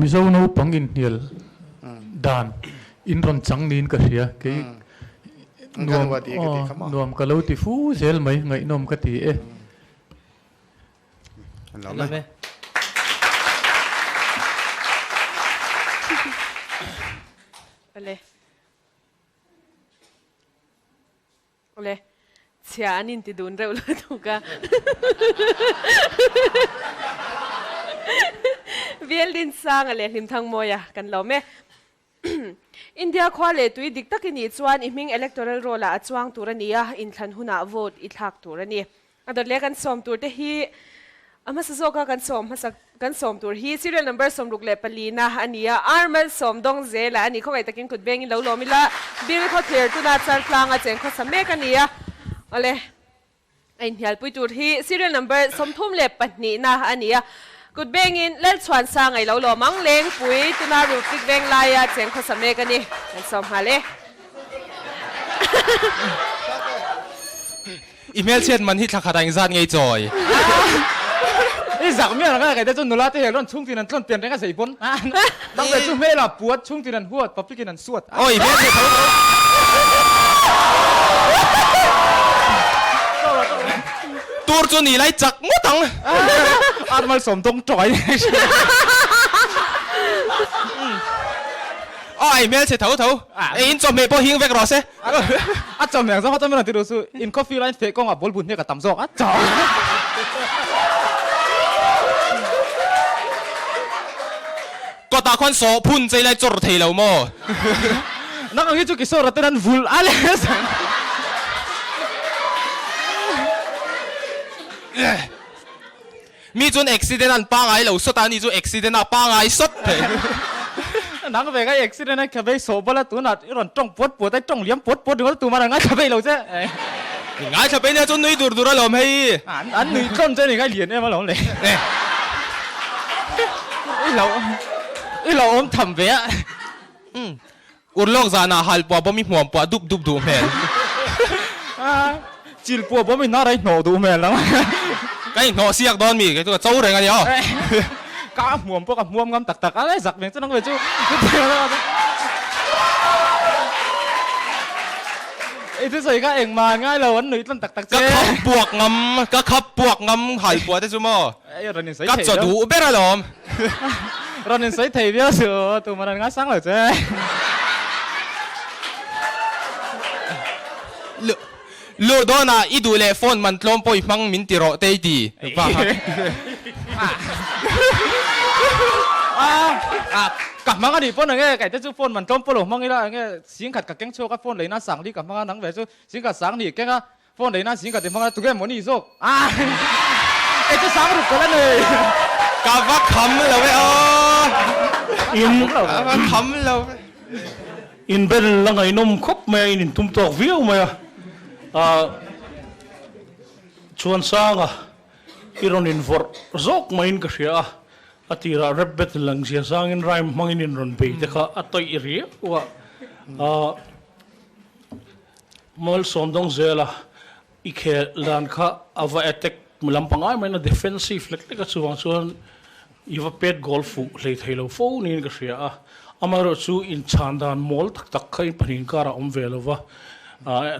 Speaker 4: Mizo naupang inhnial dan in rawn chang niin ka hria, kei nuam nuam ka lo ti fu zel mai, ngaihnawm ka ti e.
Speaker 7: An lawm e.
Speaker 1: Ole. Ole. Chhia an inti dun reuh lutuk a. Vieldin Sanga leh Hlimthangmawia kan lawm e. India khua leh tui dik tak i nih chuan i hming electoral roll ah a chuang tur a ni a, inthlan hunah vote i thlak tur a ni. A dawt leh kan sawm tur te hi a hmasa zawka kan sawm hmasa kan sawm tur hi serial number 64 na a ni a, Armal Sawmdawng zela a ni. Khawngaih takin kut vengin lo lawm ila, bill khawthlir tuna chaltlanga cheng khawsa mek a ni a. Awle. A inhnialpui tur hi serial number 32 na a ni a, kut bengin Lalchhuansanga i lo lawm ang, Lengpui tuna Rupik veng laia cheng khawsa mek a ni, kan sawm nghal e.
Speaker 12: I hmelchhiat man hi thla khat ah engzat ngei chawi?
Speaker 11: I zak miah lo ka te chu nula te hian rawn chhung tin an tlawn pian reng a zei pawn nang ve chu hmel ah puat chhung tin an huat public in an suat.
Speaker 12: Aw i hmelchhiat tho tho. Tur chu ni lai chak ngawt ang.
Speaker 11: Ar malsawm dawng tawng ai.
Speaker 12: Aw i hmelchhe tho tho. Ei in chawhmeh pawh hing vek rawh se.
Speaker 11: A chawhmeh ang zawng kha chuan min rawn ti duh su. In coffee line feh kawngah ball bun hnek a tam zawk a chaw.
Speaker 12: Kawtah khuan sawh phun chei lai chawr thei lo maw?
Speaker 11: Nang ang hi chu Kishore ten an vulh a le.
Speaker 12: Mi chuan accident an pangai lo sawt a, ani chu accident a pangai sawt thei.
Speaker 11: Nang ve ka accident a khabei sawh bawlh a, tunah i rawn tawng puat puat a, i tawng liam puat puat ringawt a, tumah an ngaithla peih lo che.
Speaker 12: Ngaithla peih nia chuan nui dur dur alawm hei.
Speaker 11: An nui tlawn che ni ka lian em alawm le. I lo i lo awm tham ve a.
Speaker 12: Urlawk zanah hal puah bawm i hmuam puah dup dup duh hmel.
Speaker 11: Chil puah bawm i hnar a i hnawh duh hmel ang.
Speaker 12: Ka inhnawh siak dawn mi, kei chu ka cho reng a nia aw.
Speaker 11: Ka hmuam pawh ka hmuam ngam tak tak a, zak veng chu nang ve chu. I thusawi kha engmah ngai lo an nuih tlawn tak tak che.
Speaker 12: Ka khap puak ngam, ka khap puak ngam hal puah te chu maw. Ka chaw duh ber alawm.
Speaker 11: Rawn insawi thei viau suh, tumah rawn ngaisang lo che.
Speaker 12: Luh dawnah i duh leh phone man tlawm pawh i hmang min ti rawh te i ti.
Speaker 11: Ka hmang a nih pawn enge kei te chu phone man tlawm pawh lo hmang ila enge singkhat ka keng chhuak a phone leina sangli ka hmang a nang ve chu singkhat sangli keng a Phone lei nan zing ka ti hmang a, tuge maw ni zawk? Ah! Kei chu sang ruk ka la nei.
Speaker 12: Ka va kham lo e aw.
Speaker 3: In
Speaker 12: Ka va kham lo e.
Speaker 3: In bel la ngaihnawm khawp mai a, in intum tawk viau mai a. Ah, Chhuansanga i rawn invawrh zawk maiin ka hria a, a tirah rap battle ang zia zangin rhyme hmangin in rawn bei te kha a tawih riau a. Ah. Malsawm dawng zela i khel dan kha a va attack lam pangai maiin a defensive lek lek a chuvang chuan i va pet goal fuh hlei thei lo fo niin ka hria a. Amaherawh chu inchhan dan mawl tak tak kha in pahnih inkarah a awm ve lo va,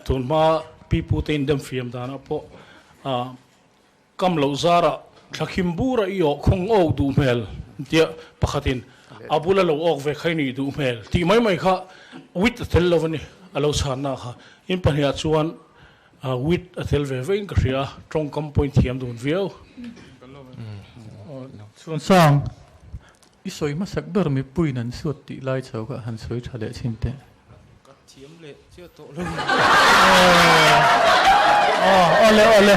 Speaker 3: tun hma pi pu te indem fiam danah pawh Kam loh zarah thlakhim bura i awh khawng awk duh hmel tia pakhatin a bula lo awk ve kha i nih duh hmel tih mai mai kha wit a tel lo a ni a lo chhanna kha. In pahniha chuan wit a tel ve vein ka hria a, tawngkam pawhin thiam dun viau.
Speaker 4: Chhuansang, i sawi hmasak ber mipuiin an suat tih lai chho kha han sawi tha leh chhin teh.
Speaker 15: thiam leh chiah tawh lo.
Speaker 4: Aw awle awle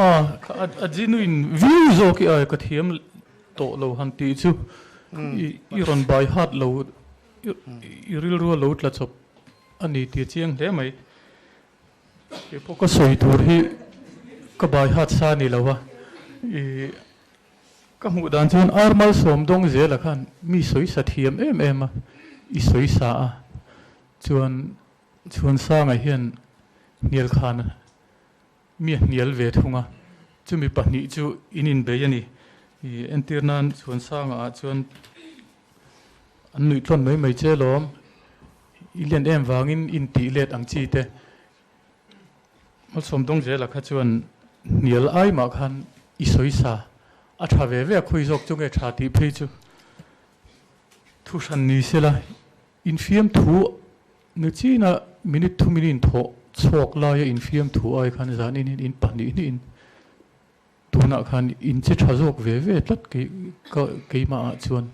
Speaker 4: aw a genuine viu zawk i ai ka thiam tawh lo han tih chu i rawn by heart lo i rilru a lo tla chawp a ni tih a chiang hle mai. Kei pawh ka sawi tur hi ka by heart sa ni lo a i Ka hmuh dan chuan ar malsawm dawng zela khan mi sawisa thiam em em a, i sawisa a, chuan Chhuansanga hian hnial khan mi a hnial ve thung a, chumi pahnih chu in inbei a ni. I entir nan Chhuansanga ah chuan an nuih tlawn mai mai che lawm, i lian em vangin intih let ang chi te. Malsawm dawng zela kha chuan hnial ai mah khan i sawi sa a tha ve ve a khawi zawk chu nge tha tih phei chu thu hran ni sela infiam thu ni china minute thu min inthawh chhuak laia infiam thu ai khan zanin in pahnih hnihin Tunah khan in che tha zawk ve ve tlat keimah ah chuan.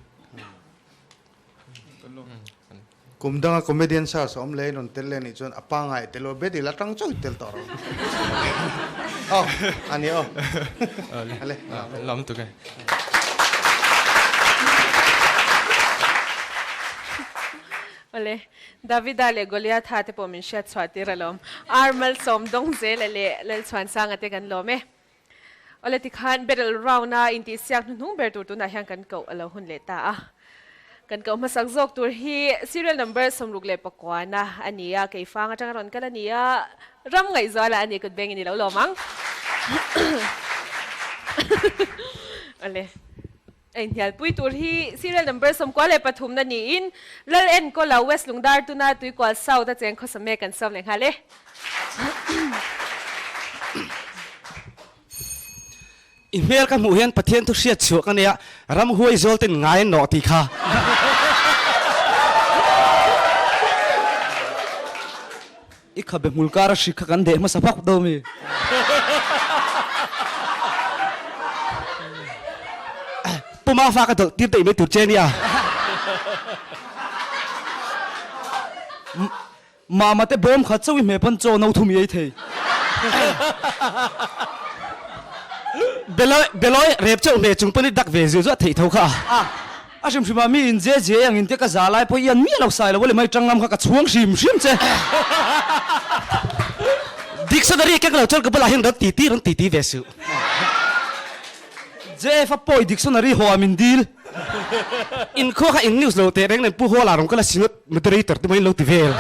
Speaker 2: Kum danga comedian search awm leh in rawn tel leh anih chuan a pangai tel aw bet ila tang chauh in tel tawh rawh. Aw ani aw. Ale.
Speaker 12: Lam tuk e.
Speaker 1: Awle, Davida leh Goliatha te pawh min hriat chhuah tir alawm. Ar malsawm dawng zela leh Lalchhuansanga te kan lawm e. Awle tikhan battle round a intihsiak hnuhnung ber tur tunah hian kan koh a lo hun leh ta a. Kan koh hmasak zawk tur hi serial number 69 a ni a, Keifang atanga rawn kal a ni a, ram ngaihzuala a ni kut bengin i lo lawm ang. Awle. A inhnialpui tur hi serial number 93 na niin Lal Enkawla West Lungdar tuna Tuikual South a cheng khawsa mek an sawm leh nghal e.
Speaker 8: I hmel ka hmuh hian Pathian thu hriat chhuah ka nia, ramhuai zawl ten ngai an nawh tih kha. I khabe hmul kar a hrik kha kan deh hmasa vak daw mi. Puma fa ka dawlh tir daih mai tur che nia. Mama te bawm khat chauh i hmeh pawn chaw no thum i ei thei. Beloi beloi rep chauh hmeh chung pawn i dak ve zui zuah theih tho kha a. A hrim hrim ah mi in je je ang in te ka za lai pawh i an miah lo sai lo a le mai tang ngam kha ka chhuang hrim hrim che. Dictionary keng lo chuan ka bulah hian rawn ti ti rawn ti ti ve suh. JF a pawi dictionary haw ah min dil. Inkhua kha eng news lo teh reng nen Pu Hawla rawn kal a Synod moderator te mai lo ti vel.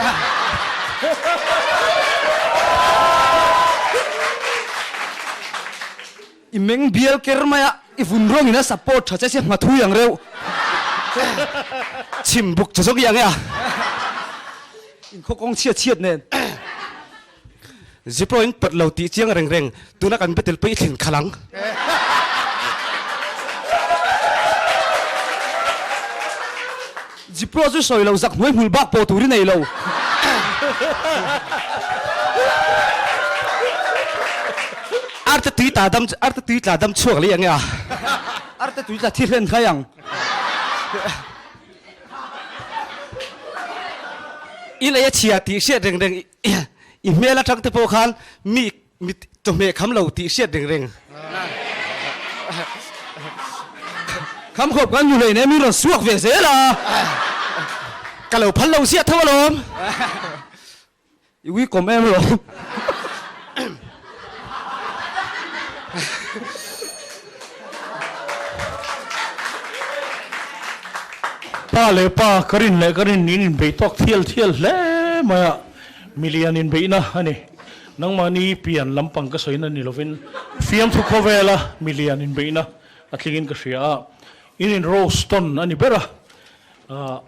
Speaker 8: I meng bial ker mai a, i vun rawngin a support tha che sia hmathui ang reuh. Chhim buk che zawk i ang e a. Inkhaw kawng chhiat chhiat nen. Zipro in pawt lo tih chiang reng reng, tuna kan battle pawh i thlen khalh ang. Zipro chu sawi lo zak hnuai hmul bak pawh tur i nei lo. Arte tui tla dam arte tui tla dam chhuak leh ang e a. Arte tui tla thi hlen khai ang. I lei a chhia tih hriat reng reng i hmel atang te pawh khan mi Mi chawhmeh kham lo tih hriat reng reng. Kham khawp kan nu hlei nen min rawn suak ve zel a. Ka lo phal lo ziah tho alawm. I ui kawm em alawm.
Speaker 3: Pa leh pa ka rin leh ka rin niin inbeih tawk thial thial hle mai a, milian inbeihna a ni. Nangmahni pian lampang ka sawina ni lovin fiamthu khawvela milian inbeihna a tlingin ka hria a, in in rose tawn a ni ber a.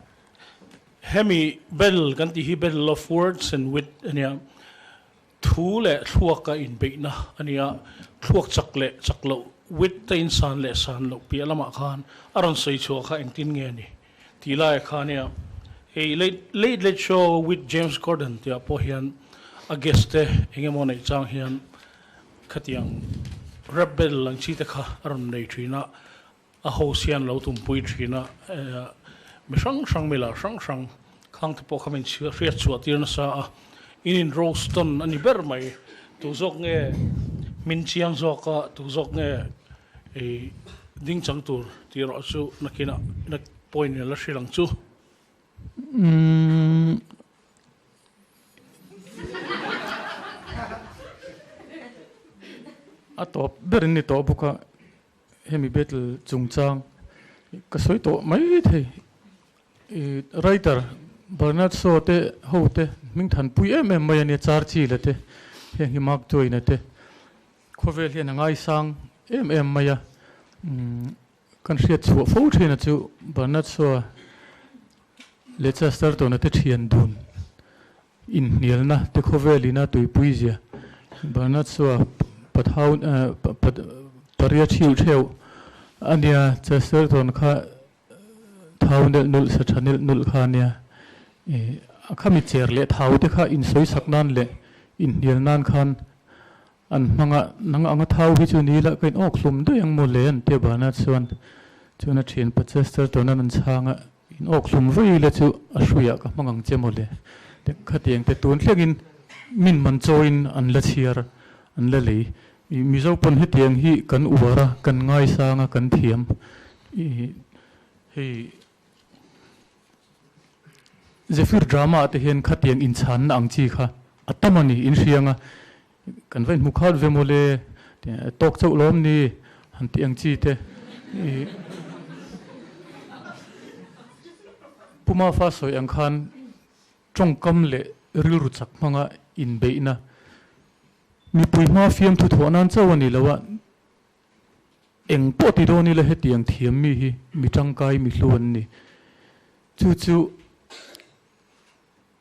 Speaker 3: Hemi battle kan tih hi battle of words and wit a nia, thu leh thluaka inbeihna a nia, thluak chak leh chak loh, wit a insan leh san loh piah lamah khan a rawn sawi chhuah kha engtin nge ni? Tih laiah khan nia hei Late Late Late Show with James Corden tihah pawh hian a guest te eng emaw neih chang hian khatiang rap battle ang chi te kha a rawn nei thin a, a host hian lo tumpui thin a, mi hrang hrang mila hrang hrang. Khangte pawh kha min hriat chhuah tir nasa a, in in roast tawn a ni ber mai. Tu zawk nge hmin chiang zawk a, tu zawk nge i ding chang tur tih erawh chu nakinah na point in a la hrilh ang chu.
Speaker 4: Umm. A tawp ber in ni tawh bawk a, hemi battle chungchang ka sawi tawh mai thei. I writer Bernard Shaw te ho te hming thanpui em em mai a nia, Churchill a te, heng hi Mark Twain a te khawvel hian a ngaisang em em mai a. Kan hriat chhuah fo thin a chu Bernard Shaw leh Chesterton a te thian dun inhnialna te khawvel ina tuipui zia Bernard Shaw pathau paria thiu theuh a nia Chesterton kha Thau nelh nulh sa tha nelh nulh kha ania. Ih a khami cher leh thau te kha insawi sak nan leh inhnial nan khan an hmang a, nang anga thau hi chu ni la ka in awk hlum daih ang maw le an tia bana chuan chuan a thian pa Chesterton-an an chhang a, in awk hlum vawi ila chu a hruiah ka hmang ang che maw le te khatiang te tun thlengin min man chawiin an la chhiar an la lei. Ih Mizo pawn hetiang hi kan uar a, kan ngaisang a, kan thiam. Ih hei Zephyr drama ah te hian khatiang inchhanna ang chi kha a tam a ni inhriang a, kan va inhmu khat ve mawle tawk chauh lawm ni han tih ang chi te ih Puma fa sawi ang khan tawngkam leh rilru chak hmanga inbeihna mipui hma fiamthu thawh nan chauh a ni lo a, Eng pawh ti dawn ila hetiang thiam mi hi mi tangkai mi hlu an ni. Chu chu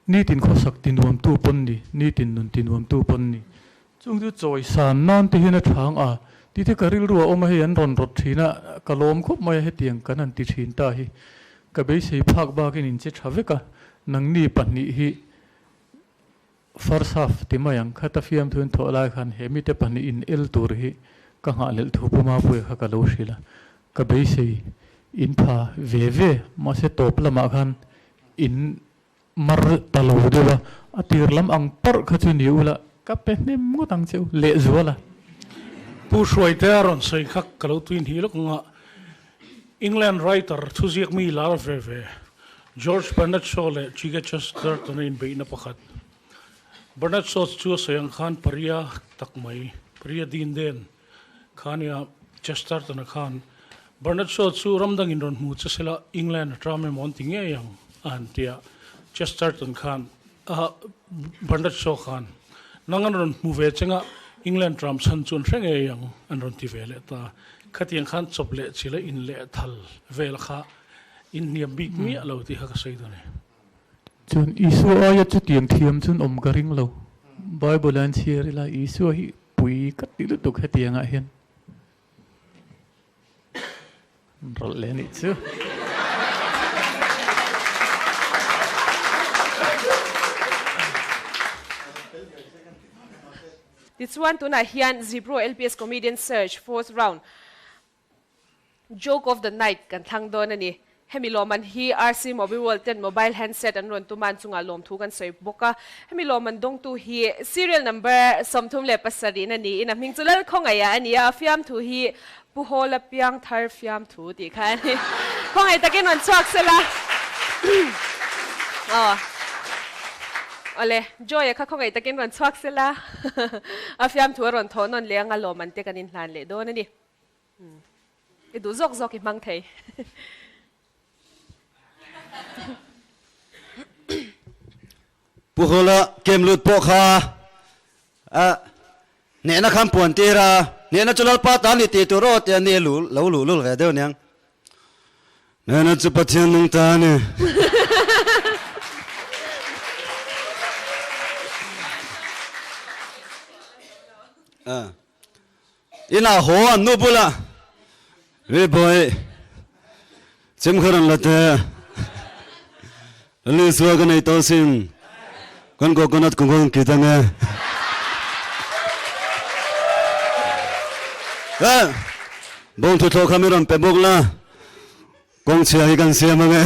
Speaker 4: nitin khawsak ti nuamtu pawn ni, nitin nun ti nuamtu pawn ni. Chung chu chawi san nan te hian a thang a, tithe ka rilru a awm a hei an rawn rawt thin a, ka lawm khawp mai a hetiang kan han ti thin ta hi. Ka beisei phak bakin in che tha vek a, nangni pahnih hi First half ti mai ang, khata fiamthu in thawh lai khan he mite pahnih in el tur hi ka nghahhlelh thu Pu Mapuia kha ka lo hrilh a, ka beisei in pha ve ve, mahse tawp lamah khan in mar ta lo deuh a, a tir lam ang parh kha chu ni ula ka pe hnem ngawt ang che u lehzual a.
Speaker 3: Pu Hruaitea rawn sawi kha ka lo tui hnih lawk ang a, England writer thuziak mi lar ve ve George Bernard Shaw leh G.K. Chesterton a inbeihna pakhat. Bernard Shaw chu a sawi ang khan paria tak mai, paria din den kha nia Chesterton-a khan Bernard Shaw chu ram dangin rawn hmu che sela England a tram emaw an ti ngei ang a han ti a, Chesterton khan a Bernard Shaw khan nang an rawn hmu ve chenga England tram chhan chu an hre ngei ang an rawn ti ve leh ta. Khatiang khan chawp leh chil a in leh thal vel kha in hniam bik miah lo tih kha ka sawi dawn e.
Speaker 4: Chuan Isua aia chutiang thiam chuan awm ka ring lo. Bible ah an chhiar ila Isua hi pui ka ti lutuk hetiang ah hian rawlh leh anih chu.
Speaker 1: Tichuan tunah hian Zipro LPS Comedian Search fourth round Joke of the Night kan thlang dawn a ni. Hemi lawmman hi RC Mobiworld ten mobile handset an rawn tum a, an chungah lawmthu kan sawi bawk a. Hemi lawmman dawngtu hi serial number 37 a niin a hming chu Lalkhawngaiha a ni a, a fiamthu hi Pu Hawla Piangthar fiamthu tih kha a ni. Khawngaih takin rawn chhuak sela. Aw. Awle, Joy-a kha khawngaih takin rawn chhuak sela. A fiamthu a rawn thawh nawn leh anga lawmman te kan inhlan leh dawn a ni. I duh zawk zawk i hmang thei.
Speaker 9: Pu Hawla kem lut pawh kha a hnehna khan puan tir a, hnehna chu Lalpa ta ni tih tur aw tia ni a lu lo luh lul ve deuh aniang. Hnehna chu Pathian nung ta a ni. Inah haw an nu bulah Ri bawi chim kha rawn la teh. Lali sual ka nei tawh sin. Kan coconut kung kha kan kit ang e. Eh, bawng thuthlawh kha mi rawn pe bawk la. Kawng chhia hi kan siam ang e.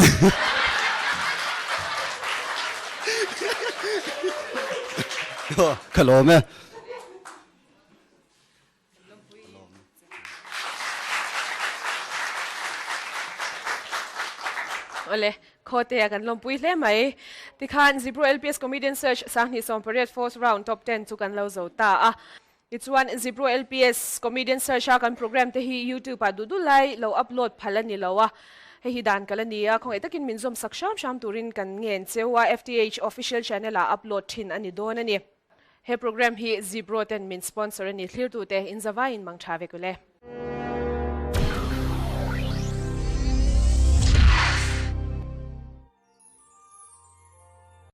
Speaker 9: Ka lawm e.
Speaker 1: Awle, Khawtea kan lawmpui hle mai. Tikhan Zipro LPS Comedian Search 2018 fourth round top ten chu kan lo zo ta a. Tichuan Zipro LPS Comedian Search a kan program te hi YouTube ah duh duh lai lo upload phal a ni lo a. Hei hi dan kal a ni a, khawngaih takin min zawm sak hram hram turin kan ngen cheu a, FTH Official Channel ah upload thin a ni dawn a ni. He program hi Zipro ten min sponsor a ni, thlirtute inzavaiin mang tha vek ule.